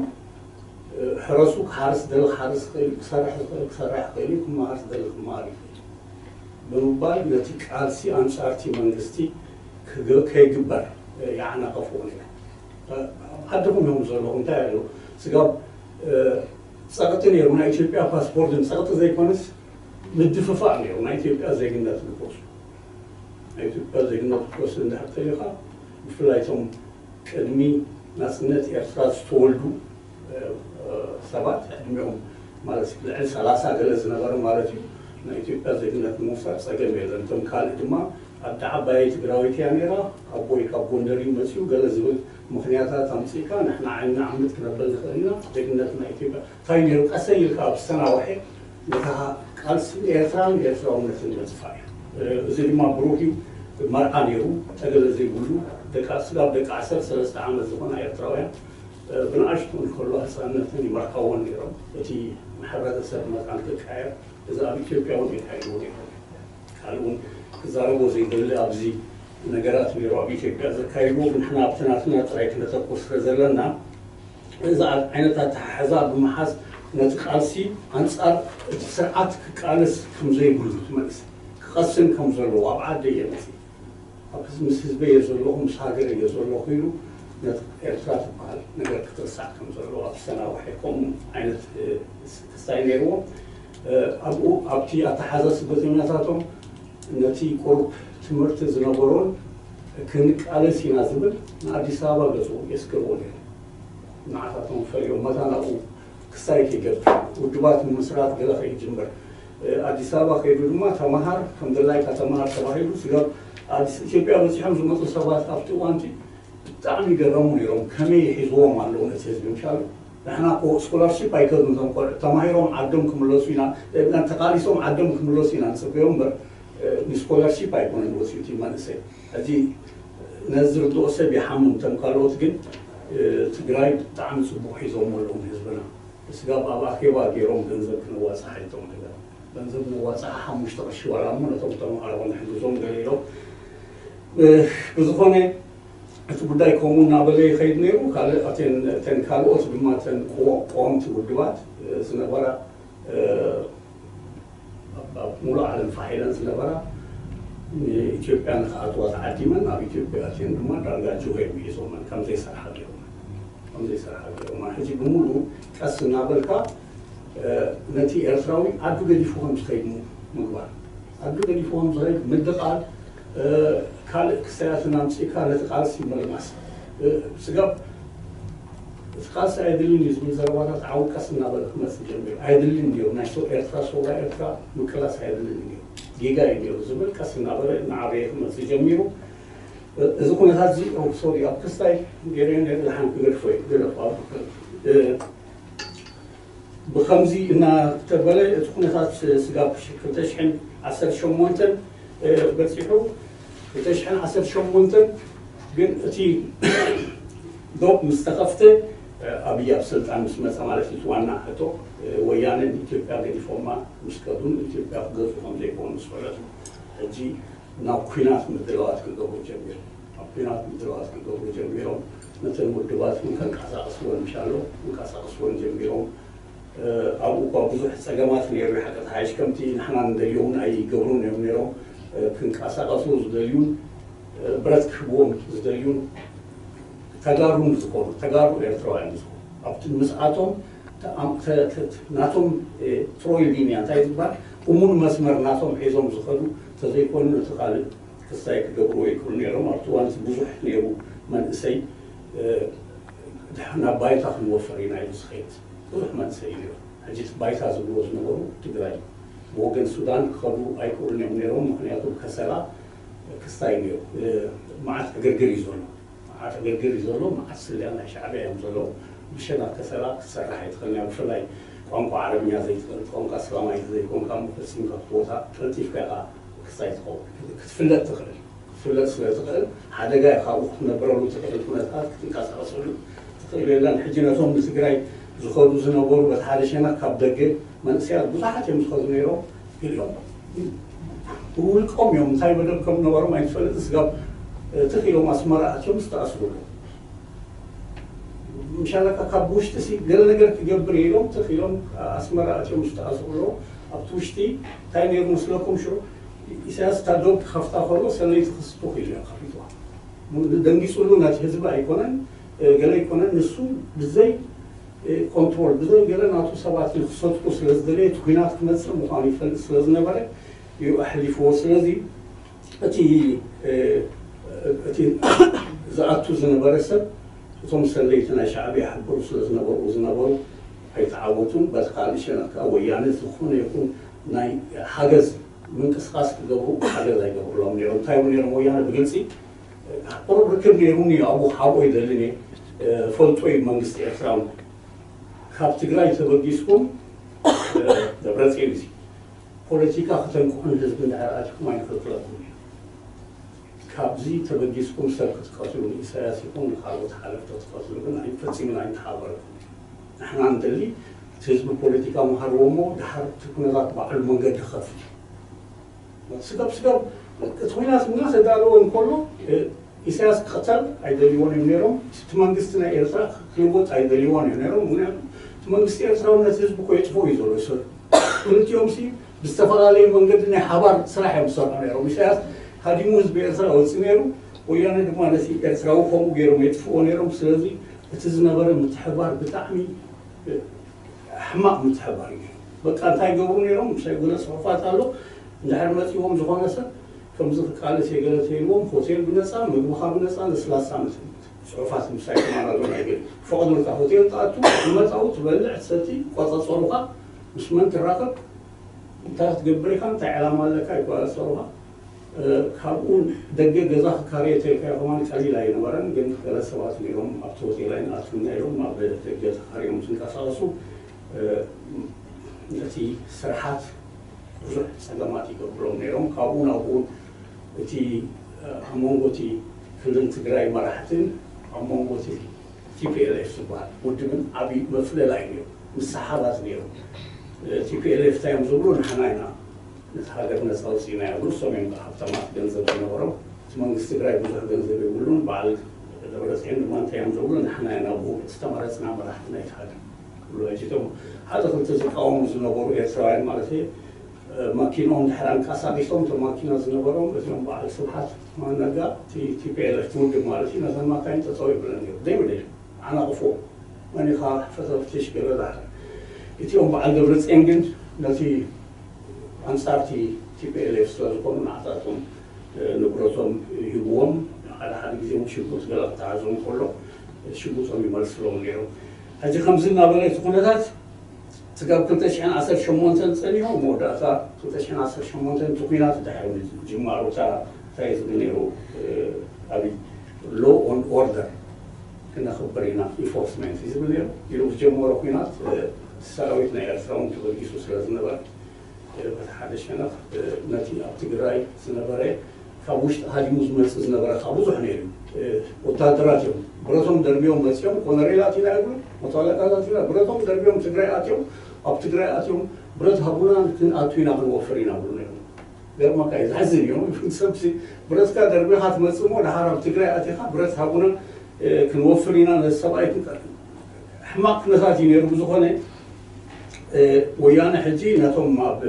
ሕረሱ፣ ክሓርስ ዝደሊ ክሓርስ ይኽእል እዩ፣ ክሰርሕ ዝኽእል ክሰርሕ ይኽእል እዩ፣ ክመሃር ዝደሊ ክመሃር ይኽእል እዩ ብምባል ነቲ ቃልሲ ኣንጻርቲ መንግስቲ ክግ- ከይግበር ይዓናቐፍዎ ነይሩ። ኣብ ዓድኹም እዮም ዘለኹም፣ እንታይ ኣሎ? ስጋብ ጸቕጢ ነይሩ፣ ናይ ኢትዮጵያ ፓስፖርትን ጸቕጢ ዘይኮነስ ምድፍፋእ ነይሩ። ናይ ኢትዮጵያ ዜግነት ንክወስዱ፣ ናይ ኢትዮጵያ ዜግነት ክትወስድ እንድሕር ተሊኻ፣ ብፍላይ እቶም ቅድሚ ናጽነት ኤርትራ ዝተወልዱ ሰባት፣ ዕድሚኦም ማለት ልዕሊ ሰላሳ ገለ ዝነበረ ማለት እዩ፣ ናይ ኢትዮጵያ ዜግነት ንምውሳድ ጸገም የለን። እቶም ካልእ ድማ ኣደ ዓባየይ ትግራወይቲ እያ ነይራ፣ ኣቦይ ካብ ጎንደር እዩ መጺኡ፣ ገለ ዝብል ምኽንያታት ኣምጺእካ ንሕና ዓይንና ዓምት ክነብል ንኽእል ኢና። ዜግነት ናይ ኢትዮጵያ እንታይ ነይሩ? ቀሰይ ኢልካ ኣብ ዝተናውሐ ነታ ቃልሲ ኤርትራን ኤርትራውነትን ምጥፋእ እዩ። እዚ ድማ ብሩህ እዩ። መርዓ ነይሩ፣ ጠገለ ዘይብሉ፣ ደቂ ስጋብ ደቂ ዓሰርተ ሰለስተ ዓመት ዝኾና ኤርትራውያን ብንኣሽቱ እንከሎ ህፃንነትን ይመርዓወን ነይሮም። እቲ ሕብረተሰብ መታን ክቀየር፣ እዚ ኣብ ኢትዮጵያ እውን የካይድዎ ነይሮም። ካልእ እውን ክዛረቦ ዘይደሊ ኣብዚ ነገራት ነይሩ። ኣብ ኢትዮጵያ ዘካይድዎ፣ ግን ንሕና ኣብቲ ናትና ጥራይ ክነተኩር ስለ ዘለና፣ እዚ ዓይነት ኣተሓሕዛ ብምሓዝ ነቲ ቃልሲ ኣንጻር እቲ ስርዓት ክቃለስ ከም ዘይብሉ፣ እቲ መንእሰይ ክቐስን ከም ዘለዎ፣ ኣብ ዓደይ እየ መጺእ፣ ኣብ ህዝ- ምስ ህዝበይ እየ ዘለኹ፣ ምስ ሃገር እየ ዘለኹ ኢሉ ነቲ ኤርትራ ትበሃል ነገር ክትርሳዕ ከም ዘለዎ ኣብ ዝተናውሐ ከምኡ ዓይነት እ፣ ክስታይ ነይርዎ። እ፣ ኣብኡ ኣብቲ ኣተሓዛ ስደተኛታቶም ነቲ ቁሩብ ትምህርቲ ዝነበሮን ክንቃለስ ኢና ዝብል ንኣዲስ ኣበባ ገጹ የስግርዎ ነይሩ። ንዓታቶም ፈርዮም መታን ኣብኡ ክስታይ ከይገብር፣ ውድባት ንምስራት ገለ ከይጅምር፣ እ፣ ኣዲስ ኣበባ ከይዱ ድማ ተመሃር፣ ከም ድላይካ ተመሃር ተባሂሉ። ስጋብ ኣዲስ ኢትዮጵያ በጺሖም ዝመጹ ሰባት ኣብቲ እዋንቲ ብጣዕሚ ይገረሙ ነይሮም። ከመይ ሒዝዎም ኣለዉ ነቲ ህዝቢ? ምሻሉ ንሕና እኮ ስኮላርሺፕ ኣይከዱን እቶም ቆልዑ። ተማሂሮም ዓዶም ክምለሱ ኢና፣ ተቃሊሶም ዓዶም ክምለሱ ኢና ንጽበዮም እምበር፣ እ፣ ንስኮላርሺፕ ኣይኮነን ወፂኡ እቲ መንእሰይ። ሕጂ ነዚ ዝርድኦ ሰብ ይሓምም። እቶም ካልኦት ግን፣ እ፣ ትግራይ ብጣዕሚ ፅቡቅ ሒዞም ኣለዉ ንህዝብና። ስጋብ ኣብ ኣኼባ ገይሮም ገንዘብ ክነዋፅእ ሓይቶም ነገር። ገንዘብ ነዋፅእ ሓሙሽተ ቅርሺ ዋላ እሞ ነቶም ተምሃሮ ክንሕግዞም ገለ ኢሎም። እ፣ ብዝኾነ እቲ ጉዳይ ከምኡ እናበለ ይኸይድ ነይሩ። ካልእ ኣተን፣ እተን ካልኦት ድማ እተን ቅዋ-፣ ቀወምቲ ውድባት፣ እ፣ ዝነበራ፣ እ፣ ኣብ፣ ኣብ ሙሉእ ዓለም ፋሕ ኢለን ዝነበራ ንኢትዮጵያ ንክኣትዋ ተዓዲመን ኣብ ኢትዮጵያ ኣትየን ድማ ዳርጋ ጅሆ እዮም ሒዞመን ከም ዘይሰርሓ ገይሮም፣ ከም ዘይሰርሓ ገይሮም። ሕጂ ብምሉኡ ቀስ እናበልካ እ፣ ነቲ ኤርትራዊ ዓዱ ገዲፉ ከም ዝኸይድ ም-፣ ምግባር፣ ዓዱ ገዲፉ ከም ዝኸይድ ምድቓል፣ እ፣ ካልእ ክስታያትን ኣምጺእካ ነቲ ቃልሲ ምልማስ። እ፣ ስጋብ እቲ ቃልሲ ኣየድልን እዩ ዝብል ዘረባታት ዓው ቀስ እናበለ ክመጽእ ጀሚሩ። ኣየድልን እዩ፣ ናይ ሰው ኤርትራ፣ ሰውራ ኤርትራ ምቅላስ ኣየድልን እዩ፣ ጌጋ እዩ ነይሩ ዝብል ቀስ እናበለ እናዓበየ ክመጽእ ጀሚሩ። እ፣ እዚ ኩነታት እዚ፣ ኦ፣ ሶሪ፣ ኣብ ክስታይ ገይረዮ ነይረ፣ ደሓን ክገድፎ እዩ፣ ገደፎ ኣብ፣ እ፣ ብኸምዚ እናተበለ እቲ ኩነታት ስጋብ ክልተ ሽሕን ዓሰርተ ሸሞንተን በፂሑ። ክልተ ሽሕን ዓሰርተ ሸሞንተን ግን እቲ ዶብ ምስ ተኸፍተ፣ ኣብይ ኣብ ስልጣን ምስ መፀ ማለት እዩ። እቲ ዋና ሕቶ፣ ወያነ ንኢትዮጵያ ገዲፎማ ምስ ከዱን ኢትዮጵያ ክገዝኡ ከም ዘይኮኑ ምስ ፈለጡ፣ ሕጂ ናብ ኲናት ምድላዋት ክገብሩ ጀሚሮም። ኣብ ኲናት ምድላዋት ክገብሩ ጀሚሮም። ነተን ውድባት እውን ከንቀሳቐስወን ምሻሎ፣ ከንቀሳቐስወን ጀሚሮም። እ፣ ኣብኡ እኳ ብዙሕ ጸገማት ነይሩ፣ ሓቂ ተሓይሽ ከምቲ ንሕና ንደልዮ እውን ኣይገብሩን እዮም ነይሮም። እ፣ ክንቀሳቐሱ ዝደልዩን፣ እ፣ ብረት ክህብዎም ዝደልዩን ተጋሩን ዝኾኑ፣ ተጋሩ ኤርትራውያን ዝኾኑ፣ ኣብቲ ምስኣቶም ተኣም-፣ ተ-፣ ተ-፣ ናቶም፣ እ፣ ትሮይ ሊንያ እንታይ ዝበሃል፣ እሙን መስመር ናቶም ሒዞም ዝኸዱ ተዘይኮኑ፣ ነቲ ካልእ ክስታይ ክገብርዎ ይክእሉ ነይሮም። ኣብቲ እዋን እቲ ብዙሕ ነይሩ መንእሰይ፣ እ፣ ናብ ባይታ ክንወፍር ኢና ኢሉ ዝኸይድ ብዙሕ መንእሰይ እዩ ነይሩ። ሕጂ እቲ ባይታ ዝብልዎ ዝነበሩ ትግራይ ብወገን ሱዳን ክኸዱ ኣይክእሉን እዮም ነይሮም። ምኽንያቱ ከሰላ ክስታይ ነይሩ። እ፣ መዓት ዕግርግር እዩ ዘሎ። መዓት ዕግርግር እዩ ዘሎ። መዓት ስልያ ናይ ሻዕብያ እዮም ዘለዉ። ብሸነኽ ከሰላ ክትሰርሕ ኣይትኽእልን እያ። ብፍላይ ቋንቋ ዓረብኛ ዘይትኽእል፣ ቋንቋ ሰላማይቲ ዘይኮንካ እሞ ፈጺምካ እቲ ቦታ ቀልጢፍካ ኢኻ ክስታይ ትኸውን። ክትፍለጥ ትኽእል። ክትፍለጥ ስለ ትኽእል፣ ሓደጋ እዩ። ካብኡ ክትነብረሉ ትኽእል ኩነታት፣ ክትንቀሳቐሰሉ ትኽእል የለን። ሕጂ ነቶም ንትግራይ ዝኸዱ ዝነበሩ በቲ ሓደ ሸነኽ ካብ ደገ መንእሰያት ብዙሓት እዮም ዝኸዱ ነይሮም። ኢሎም ብውልቆም እዮም፣ እንታይ መደብ ከም ነበሮም ኣይንፈልጥ። ስጋብ ትኽ ኢሎም ኣስመራ ኣትዮም ዝተኣስሩ ኣለዉ። ምሻላካ ካብ ውሽጢ ሲ ገለ ነገር ክገብር ኢሎም ትኽ ኢሎም ኣስመራ ኣትዮም ዝተኣስሩ ኣለዉ። ኣብቲ ውሽጢ እንታይ ነይሩ መስለኩም? ሽዑ ኢሳያስ እታ ዶብ ክኸፍታ ከሎ ሰለይቲ ክስቱ ኢሉ እያ ከፊትዋ። ደንጊጹሉ ናቲ ህዝቢ ኣይኮነን፣ ገለ ኣይኮነን። ንሱ ብዘይ ኮንትሮል ብዘይ ገለ ናቱ ሰባት ንክሰጥቁ ስለ ዝደለየ እቲ ኩናት ክመፅእ ምዃኑ ይፈልጥ ስለ ዝነበረ እዩ ኣሕሊፍዎ። ስለዚ እቲ እቲ ዝኣቱ ዝነበረ ሰብ እቶም ሰለይቲ ናይ ሻዕብያ ሕብሩ ስለ ዝነበሩ ዝነበሩ ኣይተዓወቱን። በቲ ካልእ ሸነኽ ከዓ ወያነ ዝኾነ ይኹን ናይ ሓገዝ ምንቅስቃስ ክገብሩ ሓገዝ ኣይገብሩሎም ነይሮም። እንታይ ይብሉ ነይሮም ወያነ ብግልፂ? ቁሩብ ርክብ ነይሩኒ ኣብኡ ካብኡ ይደልን እየ ፈልጦ እዩ መንግስቲ ኤርትራ እውን ካብ ትግራይ ተበጊስኩም ደብረፅዮን እዚ ፖለቲካ ክተንቅሑን ህዝቢ እንድሕር ኣቲኹም ኣይንኽልክለኩም እዩ። ካብዚ ተበጊስኩም ሰብ ክትቀትሉ ንኢሳያስ ይኹን ንካልኦት ሓለፍቲ ክትቀትሉ ግን ኣይንፈፂምን ኣይንተሓበረኩም። ንሕና ንደሊ እቲ ህዝቢ ፖለቲካ መሃርዎ እሞ ድሓር እቲ ኩነታት ባዕሉ መንገዲ ክኸፍት እዩ። ስጋብ ስጋብ እቲ ኩናት እናተዳለወ እንከሎ ኢሳያስ ክቕተል ኣይደልይዎን እዮም ነይሮም። እቲ መንግስቲ ናይ ኤርትራ ክልወጥ ኣይደልይዎን እዮም ነይሮም። ምክንያቱ እቲ መንግስቲ ኤርትራ ነቲ ህዝቢ እኮ የጥፍኦ እዩ ዘሎ። ሰብ ክልቲኦም ሲ ብዝተፈላለየ መንገዲ ናይ ሓባር ስራሕ እዮም ዝሰርሑ ነይሮም። ኢሳያስ ሃዲሙ ህዝቢ ኤርትራ ወፂ ነይሩ። ወያነ ድማ ነቲ ኤርትራዊ ከምኡ ገይሮም የጥፍዎ ነይሮም። ስለዚ እቲ ዝነበረ ምትሕባር ብጣዕሚ ሕማቕ ምትሕባር እዩ። በቃ እንታይ ይገብሩ ነይሮም? ምሳይ ገለ ፅሑፋት ኣሎ። እንድሕር መፂዎም ዝኾነ ሰብ ከምዚ ክቃለስ የገለ ተይልዎም ሆቴል ብነፃ፣ ምግብኻ ብነፃ፣ ለስላሳ መትንት ፅሑፋት ምሳይ ከማን ኣሎ። ናይ ገለ ፈቕዱልካ ሆቴል ትኣቱ፣ ትመፃው፣ ትበልዕ፣ ትሰቲ፣ ቆፀፀሩኻ፣ ምስ መን ትራኸብ፣ እንታይ ክትገብር ኢኻ፣ እንታይ ዕላማ ኣለካ፣ ይቆፃፀሩኻ። ካብኡ ደገ ገዛ ክካረየ ተልካዮ ከማን ቀሊል ኣይነበረን። ግን ገለ ሰባት ነይሮም ኣብቲ ሆቴል ኣይንኣትውን ኢና ኢሎም ኣብ ደገ ተኻርዮም ዝንቀሳቐሱ ነቲ ስርሓት ብዙሕ ፀገማት ይገብሮም ነይሮም። ካብኡ ናብኡ እቲ ኣብ መንጎ እቲ ክልል ትግራይ መራሕትን ኣብ መንጎ እቲ ቲፒኤልኤፍ ዝበሃል ውድብን ዓብዪ መፍለላይ ነይሩ። ምሰሓባት ነይሩ። ቲፒኤልኤፍ እንታይ እዮም ዝብሉ? ንሕና ኢና ነቲ ሃገር ነፃ ኣውፂእና ይብሉ። እሶም እዮም ከዓ ሃብታማት ገንዘብ ዝነበሮም። እቲ መንግስቲ ትግራይ ብዙሕ ገንዘብ የብሉን። በዓል ደብረፅዮን ድማ እንታይ እዮም ዝብሉ? ንሕና ኢና ብኡ ዝተመረፅና መራሕቲ ናይቲ ሃገር ክብሉ። ሕጂ እቶም ሓደ ክልተ ዝቃወሙ ዝነበሩ ኤርትራውያን ማለት እየ ማኪንኦም ድሕር ኣንቀሳቂሶም እቶም ማኪና ዝነበሮም እዚኦም በዓል ስብሓት ማነጋ እቲ ቲፒኤልኤፍ ውድብ ማለት እዩ ነተን ማካይን ጠጠው ይብለን ነይሩ። ዘይብለ ዓናቕፎ መኒኻ ፈተፍትሽ ገለ ዳሕር እቲኦም በዓል ደብረፅዮን ግን ነቲ ኣንፃርቲ ቲፒኤልኤፍ ስለ ዝኾኑ ንዓታቶም ንብረቶም ይህብዎም። ሓደ ሓደ ግዜ እውን ሽጉጥ ገለ ክተሓዞም ከሎ ሽጉጦም ይመልስሎም ነይሮም። ሕጂ ከምዚ እናበለ እቲ ኩነታት ስጋብ ክልተ ሽሕን ዓሰርተ ሸሞንተን ፀኒሑ መወዳእታ ክልተ ሽሕን ዓሰርተ ሸሞንተን እቲ ኩናት ድሕሪ ምጅማሩ እታ እንታይ ዝብል ነይሩ ኣብ ሎ ኦን ኦርደር ክነኽብር ኢና ኢንፎርስመንት እዩ ዝብል ነይሩ ኢሉ ዝጀመሮ ኩናት ሰራዊት ናይ ኤርትራ እውን ተበጊሱ ስለ ዝነበረ በቲ ሓደ ሸነኽ ነቲ ኣብ ትግራይ ዝነበረ ካብ ውሽጢ ሃዲሙ ዝመፅእ ዝነበረ ካብ ብዙሕ ነይሩ እዩ። ወታደራት እዮም ብረቶም ደርቢዮም መፅኦም ኮነሬላት ኢና ይብሉ ሞቶ ኣለቃታት ኢና ብረቶም ደርቢዮም ትግራይ ኣትዮም ኣብ ትግራይ ኣትዮም ብረት ሃቡና ክንኣቱ ኢና ክንወፍር ኢና ብሉ ነይሮም። ገርመካ እዩ ዘሕዝን እዩ። ሰብ ብረትካ ደርቢኻ ትመፅእ እሞ ድሓር ኣብ ትግራይ ኣቲኻ ብረት ሃቡና ክንወፍር ኢና ነቲ ሰብኣይ ክንቀትል ሕማቕ ኩነታት እዩ ነይሩ። ብዝኾነ ወያነ ሕጂ ነቶም ኣብ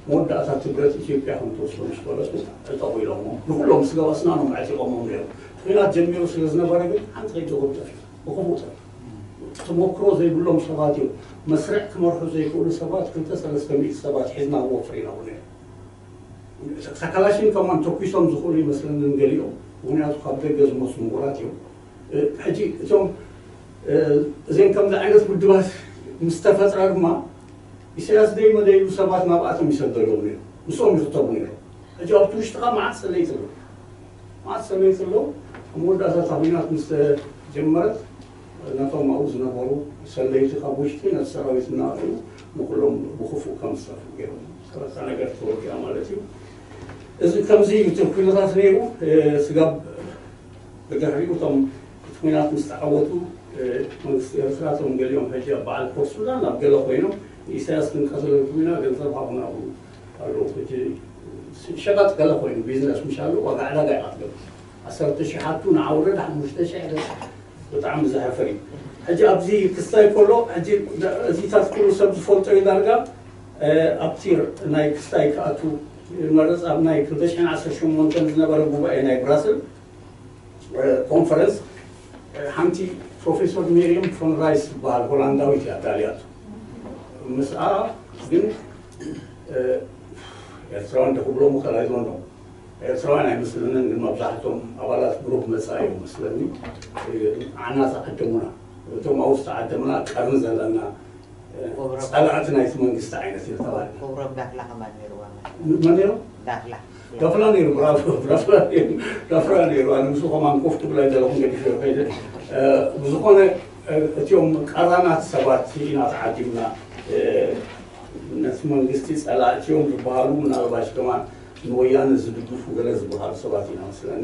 መወዳእታ ትብረት ኢትዮጵያ ከም ትወስዶ ምስ ፈለጡ ዕጠቑ ኢሎሞ ንኩሎም ስጋብ ኣስናኖም ኣዕጢቖሞም ነይሩ። ኩናት ጀሚሩ ስለ ዝነበረ ግን ሓንቲ ከይተጎብጠት ብክፉእ ተመክሮ ዘይብሎም ሰባት እዮም። መስርዕ ክመርሑ ዘይክእሉ ሰባት ክልተ ሰለስተ ሚእቲ ሰባት ሒዝና ክወፍር ኢና ነይሩ። እታ ካላሽን ከማን ተኩሶም ዝኽእሉ ይመስለኒ ንገሊኦም፣ ምኽንያቱ ካብ ደገ ዝመፁ ምሁራት እዮም። ሕጂ እቶም እዚኦም ከምዚ ዓይነት ውድባት ምስ ተፈጥራ ድማ ኢሳያስ ደይመደይሉ ሰባት ናብኣቶም ይሰደሎም ነይሩ፣ ምስኦም ይኽተቡ ነይሮም። ሕጂ ኣብቲ ውሽጥኻ መዓት ሰለይቲ ኣለዉ፣ መዓት ሰለይቲ ኣለዉ። ኣብ መወዳእታ እታ ኲናት ምስ ተጀመረት ነቶም ኣብኡ ዝነበሩ ሰለይቲ ካብ ውሽጢ ነቲ ሰራዊት እናኣተዉ ንኩሎም ብክፉእ ከም ዝጠፍኡ ገይሮም። ሰለስተ ነገር ተወጊኣ ማለት እዩ። እዚ ከምዚ እዩ እቲ ኩነታት ነይሩ። ስጋብ ብድሕሪኡ እቶም እቲ ኩናት ምስ ተዓወቱ መንግስቲ ኤርትራ እቶም ገሊኦም ሕጂ ኣብ በዓል ፖርት ሱዳን ኣብ ገለ ኮይኖም ንኢሳያስ ክንቀትለልኩም ኢና ገንዘብ ሃቡና ኣለዉ። ሕጂ ሸቐጥ ገለ ኮይኑ ቢዝነስ ምሽ ኣለዉ ዋጋ ዕዳጋ ኢኻ ትገብር ዓሰርተ ሽሕ ሃብቱ ንዓውረድ ሓሙሽተ ሽሕ ብጣዕሚ ዘሕፍር እዩ። ሕጂ ኣብዚ ክስታይ ከሎ፣ ሕጂ እዚታት ኩሉ ሰብ ዝፈልጦ እዩ ዳርጋ። ኣብቲ ናይ ክስታይ ክኣቱ መረፃ ኣብ ናይ ክልተ ሽሕን ዓሰርተ ሸሞንተን ዝነበረ ጉባኤ ናይ ብራስል ኮንፈረንስ፣ ሓንቲ ፕሮፌሰር ሚሪየም ፎን ራይስ ዝበሃል ሆላንዳዊት እያ ኣዳልያቶ። ምስኣ ግን ኤርትራውያን ዶ ክብሎም ምኽእል ኣይዞን ዶ ኤርትራውያን ኣይመስለንን፣ ግን መብዛሕቶም ኣባላት ብሩህ መጻኢ እዮም መስለኒ። ዓና ተዓደሙና፣ እቶም ኣብኡ ዝተዓደምና ቀርኒ ዘለና ጸላእቲ ናይቲ መንግስቲ ዓይነት እዩ ተባለ። ኮብሮም ዳፍላ ከማን ነይርዋ። መን ነይሮም? ዳፍላ ዳፍላ ነይሩ፣ ብራቮ፣ ዳፍላ ነይሩ፣ ዳፍላ ነይሩ። ኣነ ምስኡ ከማን ኮፍ ክብል ኣይደለኹን፣ ገዲፈዮ ከይደ። ብዝኾነ እቲኦም ቀራናት ሰባት ኢና ተዓዲምና። ነቲ መንግስቲ ጸላእቲ እዮም ዝበሃሉ፣ ምናልባሽ ከማን ንወያነ ዝድግፉ ገለ ዝበሃሉ ሰባት ኢና መስለኒ።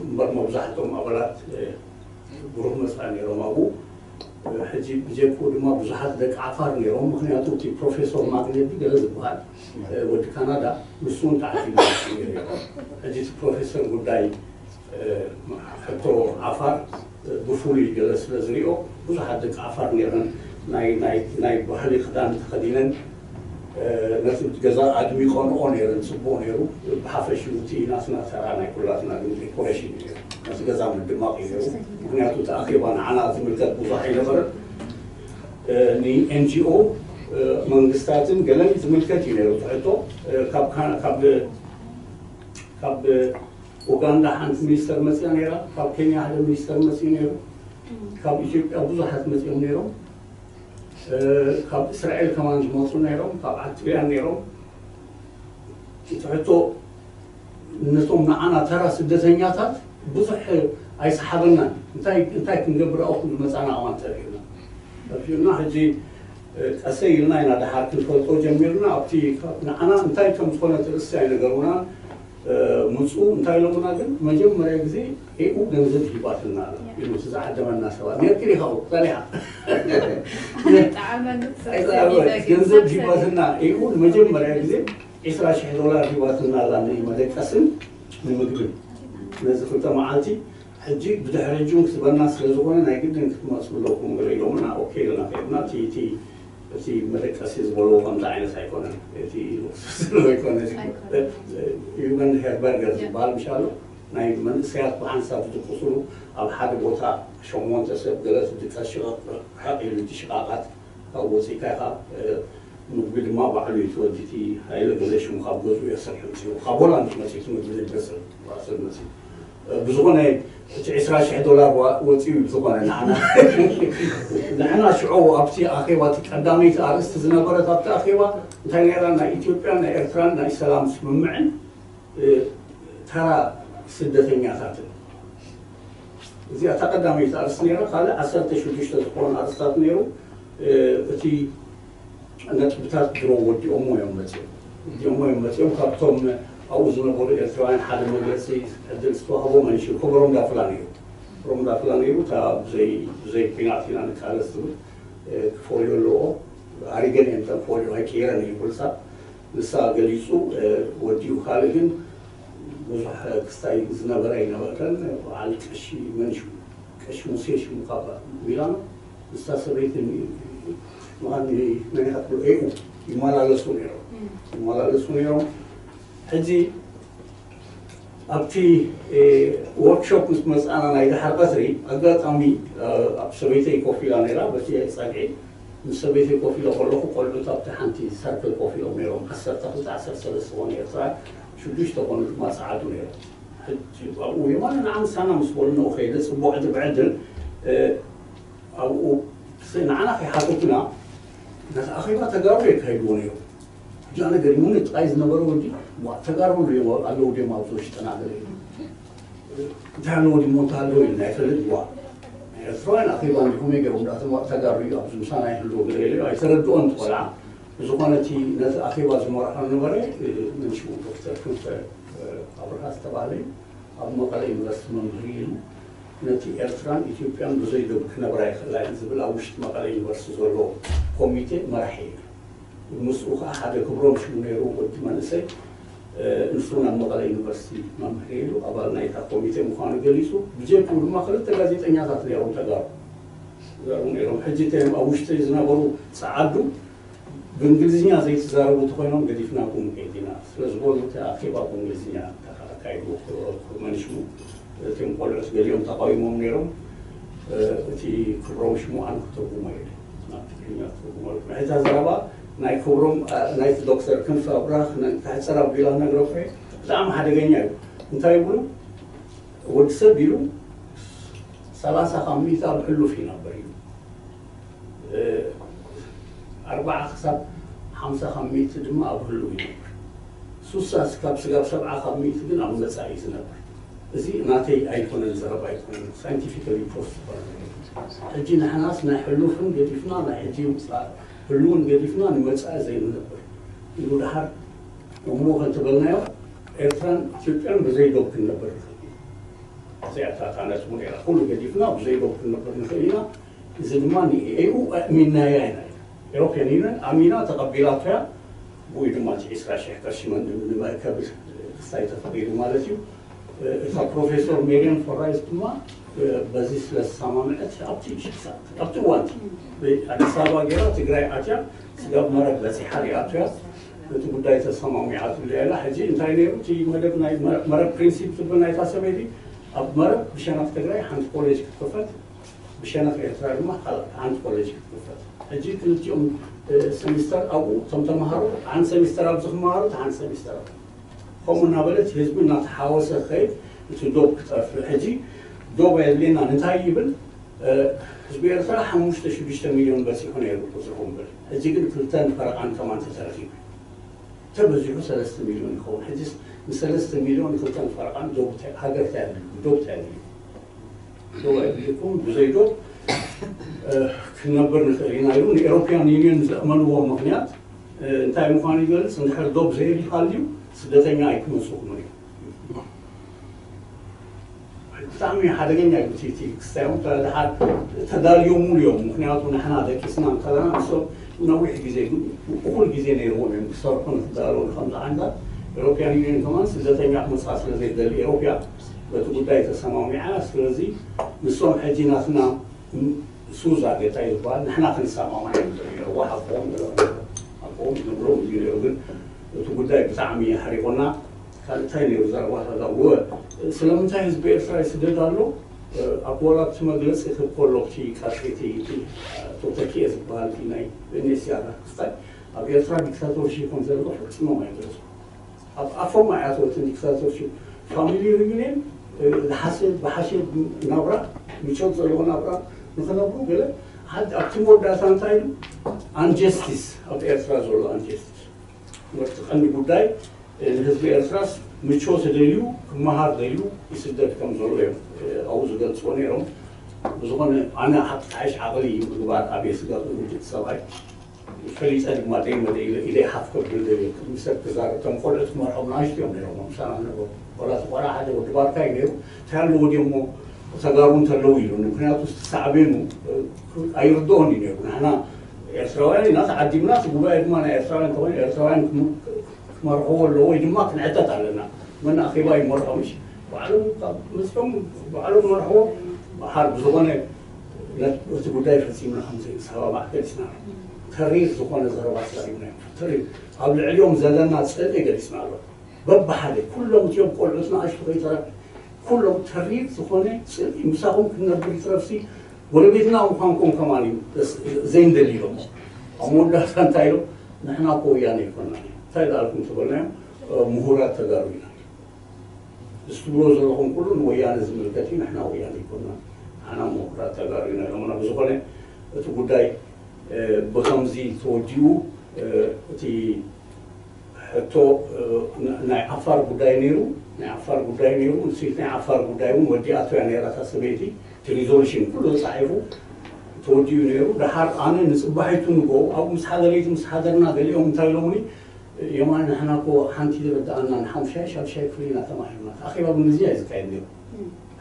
እምበር መብዛሕቶም ኣባላት ብሩህ መጻኢ ነይሮም ኣብኡ። ሕጂ ብጀክኡ ድማ ብዙሓት ደቂ ዓፋር ነይሮም፣ ምኽንያቱ እቲ ፕሮፌሶር ማግኔቲ ገለ ዝበሃል ወዲ ካናዳ ንሱ እውን ተዓዲሙ ነይሩ። ሕጂ እቲ ፕሮፌሰር ጉዳይ ሕቶ ዓፋር ብፍሉይ ገለ ስለ ዝሪኦ ብዙሓት ደቂ ዓፋር ነይረን ናይ ናይ ናይ ባህሊ ክዳን ተኸዲነን ነቲ ገዛ ኣድሚቐንኦ ነይረን። ጽቡቕ ነይሩ። ብሓፈሽኡ እቲ ናትና ተራ ናይ ኩላትና ግን ዴኮሬሽን እዩ ነይሩ። ነቲ ገዛ ምድማቕ እዩ ነይሩ። ምኽንያቱ እቲ ኣኼባ ንዓና ዝምልከት ብዙሕ ኣይነበረን። ን ኤንጂኦ መንግስታትን ገለን ዝምልከት እዩ ነይሩ። ትሕቶ ካብ ካብ ኡጋንዳ ሓንቲ ሚኒስተር መፅያ ነይራ፣ ካብ ኬንያ ሓደ ሚኒስተር መፅዩ ነይሩ፣ ካብ ኢትዮጵያ ብዙሓት መፅዮም ነይሮም፣ ካብ እስራኤል ከማን ዝመፁ ነይሮም፣ ካብ ኣትሪያን ነይሮም። እቲ ሕቶ ነቶም ንዓና ተራ ስደተኛታት ብዙሕ ኣይሰሓበናን። እንታይ እንታይ ክንገብር ኣብኡ ዝመፃና እዋን ጠፊኡና ጠፊኡና። ሕጂ ቀሰይ ኢልና ኢና ደሓር ክንፈልጦ ጀሚርና። ኣብቲ ንዓና እንታይ ከም ዝኾነ እቲ ርእሲ ኣይነገሩናን። ምፁ እንታይ ኢሎምና ግን መጀመርያ ግዜ ኤኡ ገንዘብ ሂባትና ኣላ ኢሉ እቲ ዝዓደመና ሰባት። ነርኪ ዲኻ ኣብኡ ጸኒሓ? ገንዘብ ሂባትና ኤኡ ንመጀመርያ ግዜ ዕስራ ሽሕ ዶላር ሂባትና ኣላ ንመደቀስን ንምግብን ነዚ ክልተ መዓልቲ። ሕጂ ብድሕሪ ሕጂ እውን ክስበና ስለ ዝኾነ ናይ ግድን ክትመፁ ኣለኩም ገለ ኢሎምና። ኦኬ ኢልና ከድና። እቲ እቲ እቲ መደቀሲ ዝበልዎ ከምዚ ዓይነት ኣይኮነን። እቲ ሉክሱስ ዘለዎ ኣይኮነ። ዩገንድ ሄርበርገር ዝበሃል ምሻሎ ናይ መንእሰያት ብሓንሳብ ዝድቅሱሉ ኣብ ሓደ ቦታ ሸሞንተ ሰብ ገለ ዝድቀስ ሽቓቕ ርሕቕ ኢሉ እቲ ሽቓቓት ካብኡ ወፂእካ ኢኻ ምግቢ ድማ ባዕሉ እዩ እቲ ወዲ እቲ ሃይለ ገለ ሽሙ ካብ ገዝኡ እየ ስርሑ መፂኡ ካብ ሆላንድ መፂኡ እቲ ምግቢ ዘድበሰ ባእሰብ መፂኡ ብዝኾነ እቲ ዕስራ ሽሕ ዶላር ወፂኡ እዩ ዝኾነ ንዓና ንሕና ሽዑ ኣብቲ ኣኼባ እቲ ቀዳመይቲ ኣርእስቲ ዝነበረት ኣብቲ ኣኼባ እንታይ ነይራ ናይ ኢትዮጵያ ናይ ኤርትራን ናይ ሰላም ስምምዕን ተራ ስደተኛታትን እዚኣ እታ ቀዳመይቲ ኣርእስቲ ነይራ ካልእ ዓሰርተ ሽዱሽተ ዝኾኑ ኣርእስታት ነይሩ እቲ ነጥብታት ድሮ ወዲኦሞ እዮም መፅኦም ወዲኦሞ እዮም መፅኦም ካብቶም ኣብኡ ዝነበሩ ኤርትራውያን ሓደ መግለፂ ዕድል ዝተዋህቦ መንሽር ክብሮም ዳፍላ ነይሩ ክብሮም ዳፍላ ነይሩ እታ ብዘይ ብዘይ ኩናት ኢና ንቃለስ ዝብል ክፈልዮ ኣለዎ ኣሪገን እየን ተን ክፈልዮ ኣይቅየረን እዩ ኩልሳ ንሳ ገሊፁ ወዲኡ ካልእ ግን ብዙሕ ክስታይ ዝነበረ ኣይነበረን በዓል ቀሺ መንሽር ቀሺ ሙሴ ሽሙ ካብ ሚላኖ ንሳ ሰበይቲ ምዃን መን ኢኻ ትብሎ ኤኡ ይመላለሱ ነይሮም ይመላለሱ ነይሮም ሕጂ ኣብቲ ወርክሾፕ ምስ መፅኣና ናይ ድሓር ቀትሪ ኣጋጣሚ ኣብ ሰበይተይ ኮፍ ኢላ ነይራ በቲ ፀግዒ ምስ ሰበይተይ ኮፍ ኢለ ከለኹ ቆልዑት ኣብቲ ሓንቲ ሰርክል ኮፍ ኢሎም ነይሮም ዓሰርተ ክልተ ዓሰርተ ሰለስተ ዝኾኑ ኤርትራ ሽዱሽተ ኮኑ ድማ ፀዓዱ ነይሮም ኣብኡ የማነ ንዓ ምሳና ምስ በሉ ንኡ ከይደ ፅቡቅ ዕድል ብዕድል ኣብኡ ንዓና ከይሓተቱና ነቲ ኣኼባ ተጋሩ የካይድዎ ነይሩ። ሕጂ ኣነ ገሪሙኒ እቲ ቃይ ዝነበረ ወዲ ዋ ተጋሩ ኣለዉ ድዮም ኣብዚ ውሽጥና ገለ ኢሉ እንታይ ኣለዎ ድሞ እንተሃለወ ኢልና ይፈልጥ ዋ ኤርትራውያን ኣኼባ እንዲኹም የገርም ዳእቶም ተጋሩ እዩ ኣብዚ ምሳና ይህልዎ ገለ ኢሉ ኣይተረድኦን ትቆልዓ ብዝኾነ እቲ ነቲ ኣኼባ ዝመርሖ ነበረ ምን ሽሙ ዶክተር ክንፈ ኣብርሃ ዝተባህለ እዩ ኣብ መቐለ ዩኒቨርሲቲ መምህር እዩ ነቲ ኤርትራን ኢትዮጵያን ብዘይ ዶብ ክነብራ ይኽእላ እየን ዝብል ኣብ ውሽጢ መቐለ ዩኒቨርሲቲ ዘሎ ኮሚቴ መራሒ እዩ ምስኡ ከዓ ሓደ ክብሮም ሽሙ ነይሩ ወዲ መንእሰይ ንሱ ናብ መቐለ ዩኒቨርሲቲ መምህር ኢሉ ኣባል ናይታ ኮሚቴ ምዃኑ ገሊጹ። ብጀክኡ ድማ ክልተ ጋዜጠኛታት ነይሮም ተጋሩ። ተጋሩ ነይሮም። ሕጂ እቶም ኣብ ውሽጢ ዝነበሩ ጸዓዱ ብእንግሊዝኛ ዘይትዛረቡ እንተኾይኖም ገዲፍናኩም ንከይድ ኢና ስለ ዝበሉ እቲ ኣኼባ ብእንግሊዝኛ ኣካይድዎ። ክመንሽሙ እቶም ቆልዑት ገሊኦም ተቃዊሞም ነይሮም። እቲ ክብሮም ሽሙ ኣነ ክትርጉሞ ኢለ ናብ ትግርኛ ክትርጉሞ ኢለ። ሕታ ዘረባ ናይ ክብሮም ናይቲ ዶክተር ክንፈ ኣብራኽ ተሕፀር ኣቢላ ነግረኮ። ብጣዕሚ ሓደገኛ እዩ። እንታይ ይብሉ? ወዲ ሰብ ኢሉ ሰላሳ ካብ ሚእቲ ኣብ ሕሉፍ ይነብር እዩ። ኣርባዓ ክሳብ ሓምሳ ካብ ሚእቲ ድማ ኣብ ህሉው ይነብር። ሱሳ ካብ ስጋብ ሰብዓ ካብ ሚእቲ ግን ኣብ መጻኢ እዩ ዝነብር። እዚ ናተይ ኣይኮነን፣ ዘረባ ኣይኮነን፣ ሳይንቲፊካሊ ፕሩፍ ዝኾነ ነገር። ሕጂ ንሕናስ ናይ ሕሉፍን ገዲፍና ናይ ሕጂ ህሉውን ገዲፍና ንመጻኢ ዘይንነብር ኢሉ ድሓር እሞ ከንተበልናዮ ኤርትራን ኢትዮጵያን ብዘይ ዶብ ክንነብር ንኽእል ኢና። እዚኣታ እታ ነጥቡ ነይራ። ኩሉ ገዲፍና ብዘይ ዶብ ክንነብር ንኽእል ኢና። እዚ ድማ ንኤኡ ኣእሚናያ ኢና። ኤሮፕያን ዩኒየን ኣሚና ተቐቢላቶ እያ። ብኡ ድማ እቲ ዕስራ ሽሕ ቅርሺ መን-፣ ንመእከቢ ክስታይ ተፈቒዱ ማለት እዩ። እታ ፕሮፌሰር ሜርያም ፈራይስ ድማ በዚ ስለ ዝሰማምዐት ኣብቲ ሽሳ-፣ ኣብቲ እዋንቲ ኣዲስ ኣበባ ገይራ ትግራይ ኣትያ ስጋብ መረብ በፂሓ ሪኣቶ እያ። እቲ ጉዳይ ተሰማሚዓትሉ እያ ኢላ። ሕጂ እንታይ ነይሩ እቲ መደብ ናይ መ-፣ መረብ ፕሪንሲፕ ትብል ናይታ ሰበይቲ ኣብ መረብ ብሸነኽ ትግራይ ሓንቲ ኮሌጅ ክትከፈት ብሸነኽ ኤርትራ ድማ ካልእ ሓንቲ ኮሌጅ ክትከፈት። ሕጂ ክልቲኦም ሰሚስተር ኣብኡ እቶም ተምሃሮ ሓንቲ ሰሚስተር ኣብዚ ክመሃሩ እቲ ሓንቲ ሰሚስተር ኣብኡ። ከምኡ እናበለት ህዝቢ እናተሓወሰ ክኸይድ እቲ ዶብ ክጠፍእ። ሕጂ ዶብ ኣየድልየናን እንታይ ይብል? ህዝቢ ኤርትራ ሓሙሽተ ሽዱሽተ ሚልዮን በፂሑ ነይሩ ቁፅርኹም ብል። ሕጂ ግን ክልተን ፈረቓን ከማን ተተረኺቡ። ተበዚሑ ሰለስተ ሚልዮን ይኸውን። ሕጂስ ንሰለስተ ሚልዮን ክልተን ፈረቓን ዶብ እንታይ፣ ሃገር እንታይ ኣድልዩ? ዶብ እንታይ ኣድልዩ? ዶብ ኣይድልየኩም፣ ብዘይ ዶብ ክንነብር ንኽእል ኢና ኢሉ ንኤሮፕያን ዩኒየን ዘእመንዎ ምኽንያት እንታይ ምዃኑ ይገልጽ። እንድሕር ዶብ ዘይሪኻልዩ ስደተኛ ኣይክመጽኹምን እዮም። ብጣዕሚ ሓደገኛ እዩ። እቲ፣ እቲ ክስታይ እውን ተዳሓር ተዳልዮምሉ እዮም። ምኽንያቱ ንሕና ደቂስና እንከለና ንሶም ነዊሕ ግዜ፣ እኹል ግዜ ነይርዎም እዮም ክሰርሑ ንክዳለዉ። ንከምዚ ዓይነት ኤሮፕያን ዩኒየን ከማን ስደተኛ ክመጽኣ ስለ ዘይደሊ ኤሮፕያ በቲ ጉዳይ ተሰማሚዓ። ስለዚ ንሶም ሕጂ ናትና ሱዛ ጌታ እዩ ዝበሃል፣ ንሕና ክንሰማማዕ ኢና ንደሊ ነርዋ ሓቆም ነርዋ ሓቆም ንብሎም እዩ ነይሩ። ግን እቲ ጉዳይ ብጣዕሚ ሓሪቆና። ካልእ እንታይ ነይሩ ዘረባታት? እወ፣ ስለምንታይ ህዝቢ ኤርትራ ይስደድ ኣሎ? ኣብ ዋላ ኣብቲ መግለጺ ክብ ከሎ እቲ ቃልሲ እቲ፣ እቲ ኣቶ ተኪኤ ዝበሃል እቲ ናይ ቬኔስያ ክስታይ ኣብ ኤርትራ ዲክታቶርሺፕ ከም ዘሎ ፈጺሞም ኣይገለጹ። ኣብ ኣፎም ኣይኣተወትን ዲክታቶርሺፕ። ፋሚሊ ሪዩኒየን ዝሓሸ፣ ብሓሸ ናብራ፣ ምቾት ዘለዎ ናብራ ንኽነብሩ ገለ ሓድ-፣ ኣብቲ መወዳእታ እንታይ ኢሉ? ኣንጀስቲስ፣ ኣብ ኤርትራ ዘሎ ኣንጀስቲስ። ምርቲ ቀንዲ ጉዳይ ንህዝቢ ኤርትራስ ምቾት ደልዩ ክመሃር ደልዩ ይስደድ ከም ዘሎ እዮም ኣብኡ ዝገልጽዎ ነይሮም። ብዝኾነ ኣነ ሓቂ ሓይሽ ዓቕሊ እዩ ምግባር ኣብ የስጋብ ውድቅ ሰብኣይ ፈሊጠ ድማ ደይመደ ኢለ ኢለ ሓፍ ከብል ደልየ ቅድሚ ሰብ ክዛረብ እቶም ቆልዑት ክመርሖም ንኣሽቱ እዮም ነይሮም ምሳና ነበሩ። ወላ እቲ ቆልዓ ሓደ ወዲ ባርካ እዩ ነይሩ። እንታይ ኣለዎ ድዮ እሞ ተጋሩ እንተለዉ ኢሉ ምክንያቱ ሳዕቤኑ ኣይርድኦን እዩ ነይሩ። ንሕና ኤርትራውያን ኢና ተዓዲምና እቲ ጉባኤ ድማ ናይ ኤርትራውያን እንተኾይኑ ኤርትራውያን ክመርሕዎ ኣለዎ ወይ ድማ ክንዕጠጥ ኣለና። መን ኣኼባ ይመርሖ ምሽ ባዕሎም ካብ መፅኦም ባዕሎም መርሕዎ። ብሓር ብዝኾነ እቲ ጉዳይ ፈፂምና ከም ዘይንሰማማዕ ገሊፅና ኣሎ። ተሪር ዝኾነ ዘረባ ተዛሪብና እዮም። ተሪር ኣብ ልዕሊኦም ዘለና ፅልኢ ገሊፅና ኣሎ። በብሓደ ኩሎም እቲኦም ቆልዑት ንኣሽቱ ከይተረፍ ኩሎም ተሪር ዝኾነ ፅልኢ ምሳኹም ክንነብር ይትረፍሲ ጎረቤትና ምዃንኩም ከማን እዩ ዘይንደሊ ኢሎም። ኣብ መወዳእታ እንታይ ኢሎም? ንሕና እኮ ወያነ ኣይኮናን ኢና። እንታይ ደኣልኩም ተበልናዮም? ምሁራት ተጋሩ ኢና። እዚ ትብሎ ዘለኹም ኩሉ ንወያነ ዝምልከት እዩ። ንሕና ወያነ ኣይኮናን። ንሕና ምሁራት ተጋሩ ኢና ኢሎምና። ብዝኾነ እቲ ጉዳይ ብኸምዚ ተወዲኡ እቲ ሕቶ ናይ ዓፋር ጉዳይ ነይሩ። ናይ ዓፋር ጉዳይ ነይሩ። ንስቲ ናይ ዓፋር ጉዳይ እውን ወዲኣቶ እያ ነይራ እታ ሰበይቲ። እቲ ሪዞሉሽን ኩሉ ተጻሒፉ ተወዲኡ ነይሩ። ደሓር ኣነ ንጽባሒቱ ንጎ ኣብኡ ምስ ሓደረይቲ ምስ ሓደርና ገሊኦም እንታይ ኢሎምኒ የማን ንሕና እኮ ሓንቲ ዝረዳኣና ንሓሙሻይ ሻድሻይ ክፍሊ ኢና ተማሂርና። እቲ ኣኼባ ብእንግሊዝኛ እዩ ዝካየድ ነይሩ።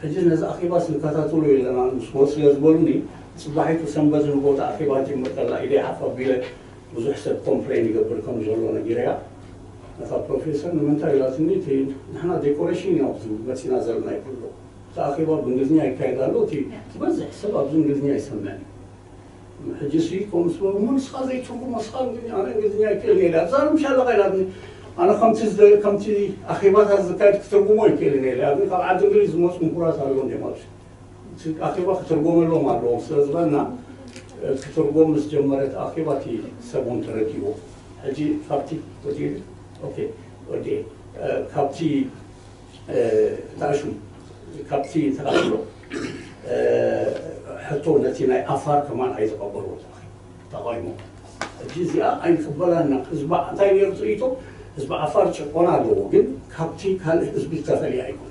ሕጂ ነዚ ኣኼባ ስንከታተሎ የለና ንስዎ ስለ ዝበሉኒ ጽባሒቱ ሰንበት ንጎ እቲ ኣኼባ ጅምር ከላ ኢደይ ሓፍ ኣቢለ ብዙሕ ሰብ ኮምፕሌን ይገብር ከም ዘሎ ነጊረያ። እታ ፕሮፌሰር ንምንታይ ኢላትኒ፣ እቲ ንሕና ዴኮሬሽን ኢና ኣብዚ መፂና ዘለና ይብሎ። እቲ ኣኼባ ብእንግሊዝኛ ይካየድ ኣሎ፣ እቲ ዝበዝሕ ሰብ ኣብዚ እንግሊዝኛ ኣይሰምዕን። ሕጂ ሲ ከምኡ ዝበሉ፣ "እሞ ንስኻ ዘይትርጉሞ፣ ንስኻ እንግሊዝኛ፣ ኣነ እንግሊዝኛ ኣይክእልን እየ" ኢላ። እዛ ምሽ ኣለኻ ኢላትኒ። ኣነ ከምቲ ዝደ-፣ ከምቲ ኣኼባታት ዝካየድ ክትርጉሞ ኣይክእልን እየ ኢላ። ግን ካብ ዓዲ እንግሊዝ ዝመፁ ምሁራት ኣለዉ እንዲዮም ኣብዚ። እቲ ኣኼባ ክትርጎመሎም ኣለዎም ስለ ዝበልና፣ እ፣ ክትርጎም ምስ ጀመረት ኣኼባ እቲ ሰብ እውን ተረዲእዎ። ሕጂ ካብቲ ወዲ-፣ ኦኬ፣ ወዲ-፣ እ፣ ካብቲ፣ እ፣ ተኣሹ፣ ካብቲ ተቐብሎ፣ እ፣ ሕቶ ነቲ ናይ ኣፋር ከማን ኣይተቐበልዎ ተቓይሞ። ሕጂ እዚኣ ኣይንቅበላና። ህዝባ እንታይ ነይሩ ትርኢቶ? ህዝቢ ዓፋር ጭቆና ኣለዎ፣ ግን ካብቲ ካልእ ህዝቢ ዝተፈልየ ኣይኮነን።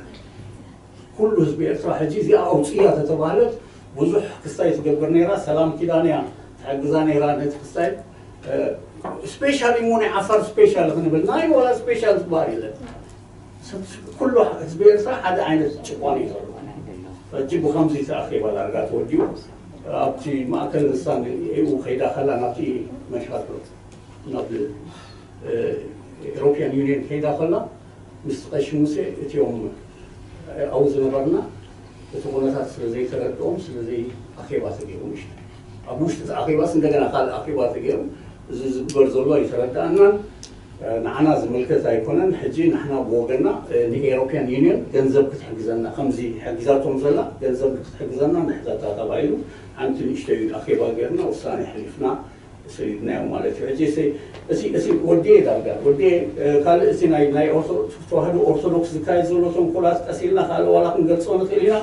ኩሉ ህዝቢ ኤርትራ ሕጂ እዚኣ ኣውፅያ ተተባህለት ብዙሕ ክስታይ ትገብር ነይራ። ሰላም ኪዳን እያ ትሕግዛ ነይራ ነቲ ክስታይ። እ፣ ስፔሻሊ እሞ ናይ ዓፋር ስፔሻል ክንብል ናይ ዋላ ስፔሻል ዝበሃል የለን። ሰብ፣ ኩሉ ህዝቢ ኤርትራ ሓደ ዓይነት ጭቆና እዩ ዘሎ። ሕጂ ብኸምዚ እቲ ኣኼባ ዳርጋ ተወዲኡ ኣብቲ ማእከል ንሳን ኤኡ ከይዳ ከላ ናብቲ መሻቶ ናብ፣ እ፣ ኤሮፒያን ዩኒየን ከይዳ ከላ ምስ ቀሺ ሙሴ እቲኦም ኣብኡ ዝነበርና እቲ ኩነታት ስለ ዘይተረድኦም ስለ ዘይ ኣኼባ ተገይሩ ንሽቶ ኣብ ውሽጢ እቲ ኣኼባስ እንደገና ካልእ ኣኼባ ተገይሩ እዚ ዝግበር ዘሎ ኣይተረዳእናን። ንዓና ዝምልከት ኣይኮነን። ሕጂ ንሕና ብወገና ንኤሮፒያን ዩኒየን ገንዘብ ክትሕግዘና ከምዚ ሕጊዛቶም ዘላ ገንዘብ ክትሕግዘና ንሕተታ ተባሂሉ ሓንቲ ንእሽተይ ኣኼባ ጌርና ውሳኔ ሕሊፍና ሰሊድናዮ ማለት እዩ። ሕጂ እሲ፣ እሲ፣ እሲ ወዲ ዳርጋ፣ ወዲ፣ እ፣ ካልእ እሲ ናይ፣ ናይ ኦርቶ-፣ ተዋህዶ ኦርቶዶክስ ዝካየድ ዘሎ ተንኮላት ቀስ ኢልና ካልእ ዋላ ክንገልጾ ንኽእል ኢና።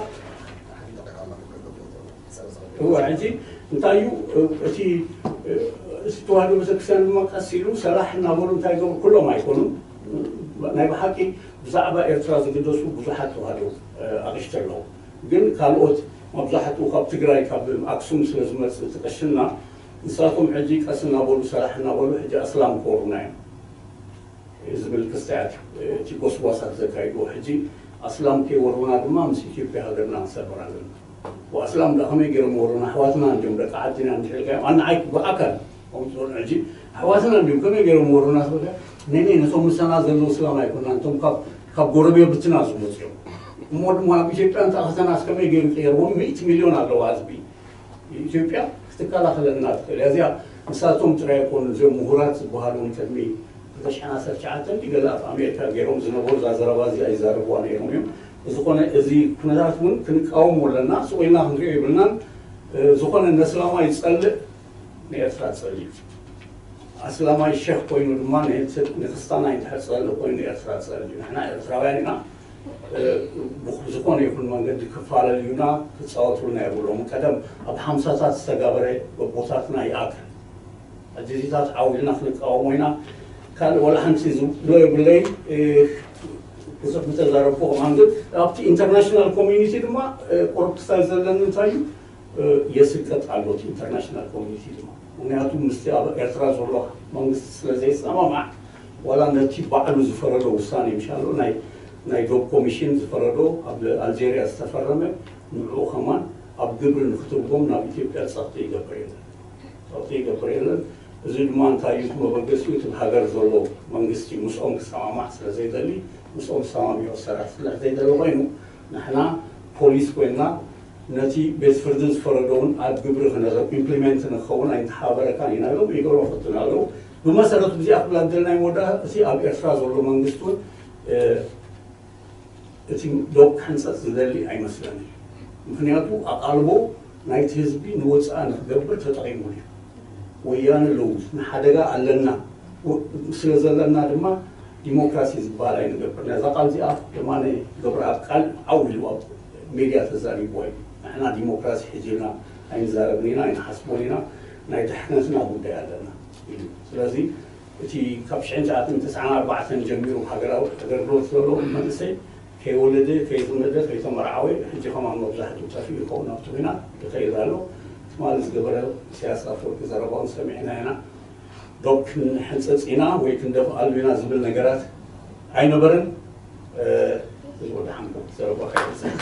እወ፣ ሕጂ እንታይ እዩ፣ እ፣ እቲ፣ እ፣ እቲ ተዋህዶ ቤተክርስትያን ድማ ቀስ ኢሉ ሰላሕ እናበሉ እንታይ ይገብሩ፣ ኩሎም ኣይኮኑን። ናይ ብሓቂ ብዛዕባ ኤርትራ ዝግደሱ ብዙሓት ተዋህዶ፣ እ፣ ኣቕሽቲ ኣለዉ። ግን ካልኦት መብዛሕትኡ ካብ ትግራይ፣ ካብ ኣክሱም ስለ ዝመጽእ እቲ ቅሽና፣ ንሳቶም ሕጂ ቀስ እናበሉ ሰራሕ እናበሉ ሕጂ ኣስላም ክወሩና እዮም ዝብል ክስታያት እቲ ጎስጓሳት ዘካይድዎ። ሕጂ ኣስላም ከይወሩና ድማ ምስ ኢትዮጵያ ሃገርና ክንሰብር ኣለና። ወኣስላም ደኣ ከመይ ገይሮም ወሩና? ኣሕዋትና እንዲዮም፣ ደቂ ዓድና እንድሕር ኢልካዮም፣ ኣነ ዓይ-፣ ብኣካል ከምኡ ዝበሉ ሕጂ ኣሕዋትና እንዲዮም፣ ከመይ ገይሮም ወሩና ትብል? ነኔ ነቶም ምሳና ዘለዉ እስላም ኣይኮናን፣ እቶም ካብ፣ ካብ ጎረቤብትና ዝመፁ እዮም። እሞ ድማ ኣብ ኢትዮጵያ እንተኣኸተናስ ከመይ ገይሩ ቀይርዎም? ሚእቲ ሚልዮን ኣለዋ ህዝቢ። ኢትዮጵያ ክትከላኸለልና ትኽእል እያ። እዚኣ ንሳቶም ጥራይ ኣይኮኑን፣ እዚኦም ምሁራት ዝበሃሉ እውን ቅድሚ ክልተ ሽሕን ዓሰርተ ትሽዓተን ድዩ ገለ ኣብ ኣሜሪካ ገይሮም ዝነበሩ እዛ ዘረባ እዚኣ ይዛረብዋ ነይሮም እዮም። ብዝኾነ እዚ ኩነታት እውን ክንቃወሞ ኣለና፣ ስቕ ኢልና ክንሪኦ የብልናን። እ፣ ዝኾነ ነስላማይ ዝጸልእ ንኤርትራ ዝጸልእ እዩ። ኣስላማይ ሸኽ ኮይኑ ድማ ንህት-፣ ንክስታናይ እንድሕር ዝጸልእ ኮይኑ ንኤርትራ ዝጸልእ እዩ። ንሕና ኤርትራውያን ኢና። እ፣ ብዝኾነ ይኹን መንገዲ ክፋለልዩና ክጻወቱልና የብሎም። ቀደም ኣብ ሓምሳታት ዝተጋበረ በቦታትና ይኣክል። ሕጂ እዚታት ዓው ኢልና ክንቃወሞ ኢና። ካልእ ወላ ሓንቲ ዝብሎ የብለይ። እ፣ ብዙሕ ምተዛረብኩ ከማን ግን ኣብቲ ኢንተርናሽናል ኮሚኒቲ ድማ፣ እ፣ ቁሩብ ክሳይ ዘለኒ እንታይ እዩ፣ እ፣ የስቀጥ ኣሎ እቲ ኢንተርናሽናል ኮሚኒቲ ድማ። ምክንያቱ ምስቲ ኣብ ኤርትራ ዘሎ መንግስቲ ስለ ዘይሰማማዕ፣ ዋላ ነቲ ባዕሉ ዝፈረዶ ውሳኔ ምሻሎ ናይ፣ ናይ ዶብ ኮሚሽን ዝፈረዶ ኣብ ኣልጀርያ ዝተፈረመ ንዕኡ ከማን ኣብ ግብሪ ንክትርጎም ናብ ኢትዮጵያ ጸቕጢ ይገብር የለን። ጸቕጢ ይገብር የለን። እዚ ድማ እንታይ እዩ እቲ መበገሲኡ? እቲ ሃገር ዘሎ መንግስቲ ምስኦም ክሰማማዕ ስለ ዘይደሊ፣ ምስኦም ሰማሚዑ ክሰርሕ ስለ ዘይደሊ ኮይኑ፣ ንሕና ፖሊስ ኮይንና ነቲ ቤት ፍርዲ ዝፈረዶ እውን ኣብ ግብሪ ክነረብ ኢምፕሊመንት ንክኸውን ኣይንተሓባበረካን ኢና ኢሎም ይገብሮ ፈትና ኣለዉ። ብመሰረቱ እዚኣ ክብላ ዝደለናይ መወዳእታ እቲ ኣብ ኤርትራ ዘሎ መንግስቲ እውን፣ እ፣ እቲ ዶብ ክሕንጸጽ ዝደሊ ኣይመስለኒ። ምክንያቱ ኣቓልቦ ናይቲ ህዝቢ ንወጻኢ ንክገብር ተጠቒሙሉ እዩ። ወያነ ኣለዉ ንሓደጋ ኣለና ወ-፣ ስለ ዘለና ድማ ዲሞክራሲ ዝበሃል ኣይንገብር። ነዛ ቃል እዚኣ ድማ ገብረኣብ ቃል ዓው ኢሉ ኣብ ሜድያ ተዛሪብዎ እዩ። ንሕና ዲሞክራሲ ሒዙልና ኣይንዛረብን ኢና፣ ኣይንሓስቦን ኢና፣ ናይ ድሕነትና ጉዳይ ኣለና ኢሉ። ስለዚ እቲ ካብ ሽሕን ትሽዓተን ተስዓን ኣርባዕተን ጀሚሩ ሃገራዊ ኣገልግሎት ዘሎ መንእሰይ ከይወለደ፣ ከይዝመደ፣ ከይተመርዓወ፣ ሕጂ ከማን መብዛሕትኡ ጠፊኡ ይኸውን ኣብቲ ኲናት ይኸይድ ኣሎ። ትማሊ ዝገበረ ኢሳያስ ኣፈወርቂ ዘረባ እውን ሰሚዕና ኢና። ዶብ ክንሕንጸጽ ኢና ወይ ክንደፍኣሉ ኢና ዝብል ነገራት ኣይነበረን። እ፣ እዚ ወደ ሓምዱ ዘረባ ከይበዝሕ።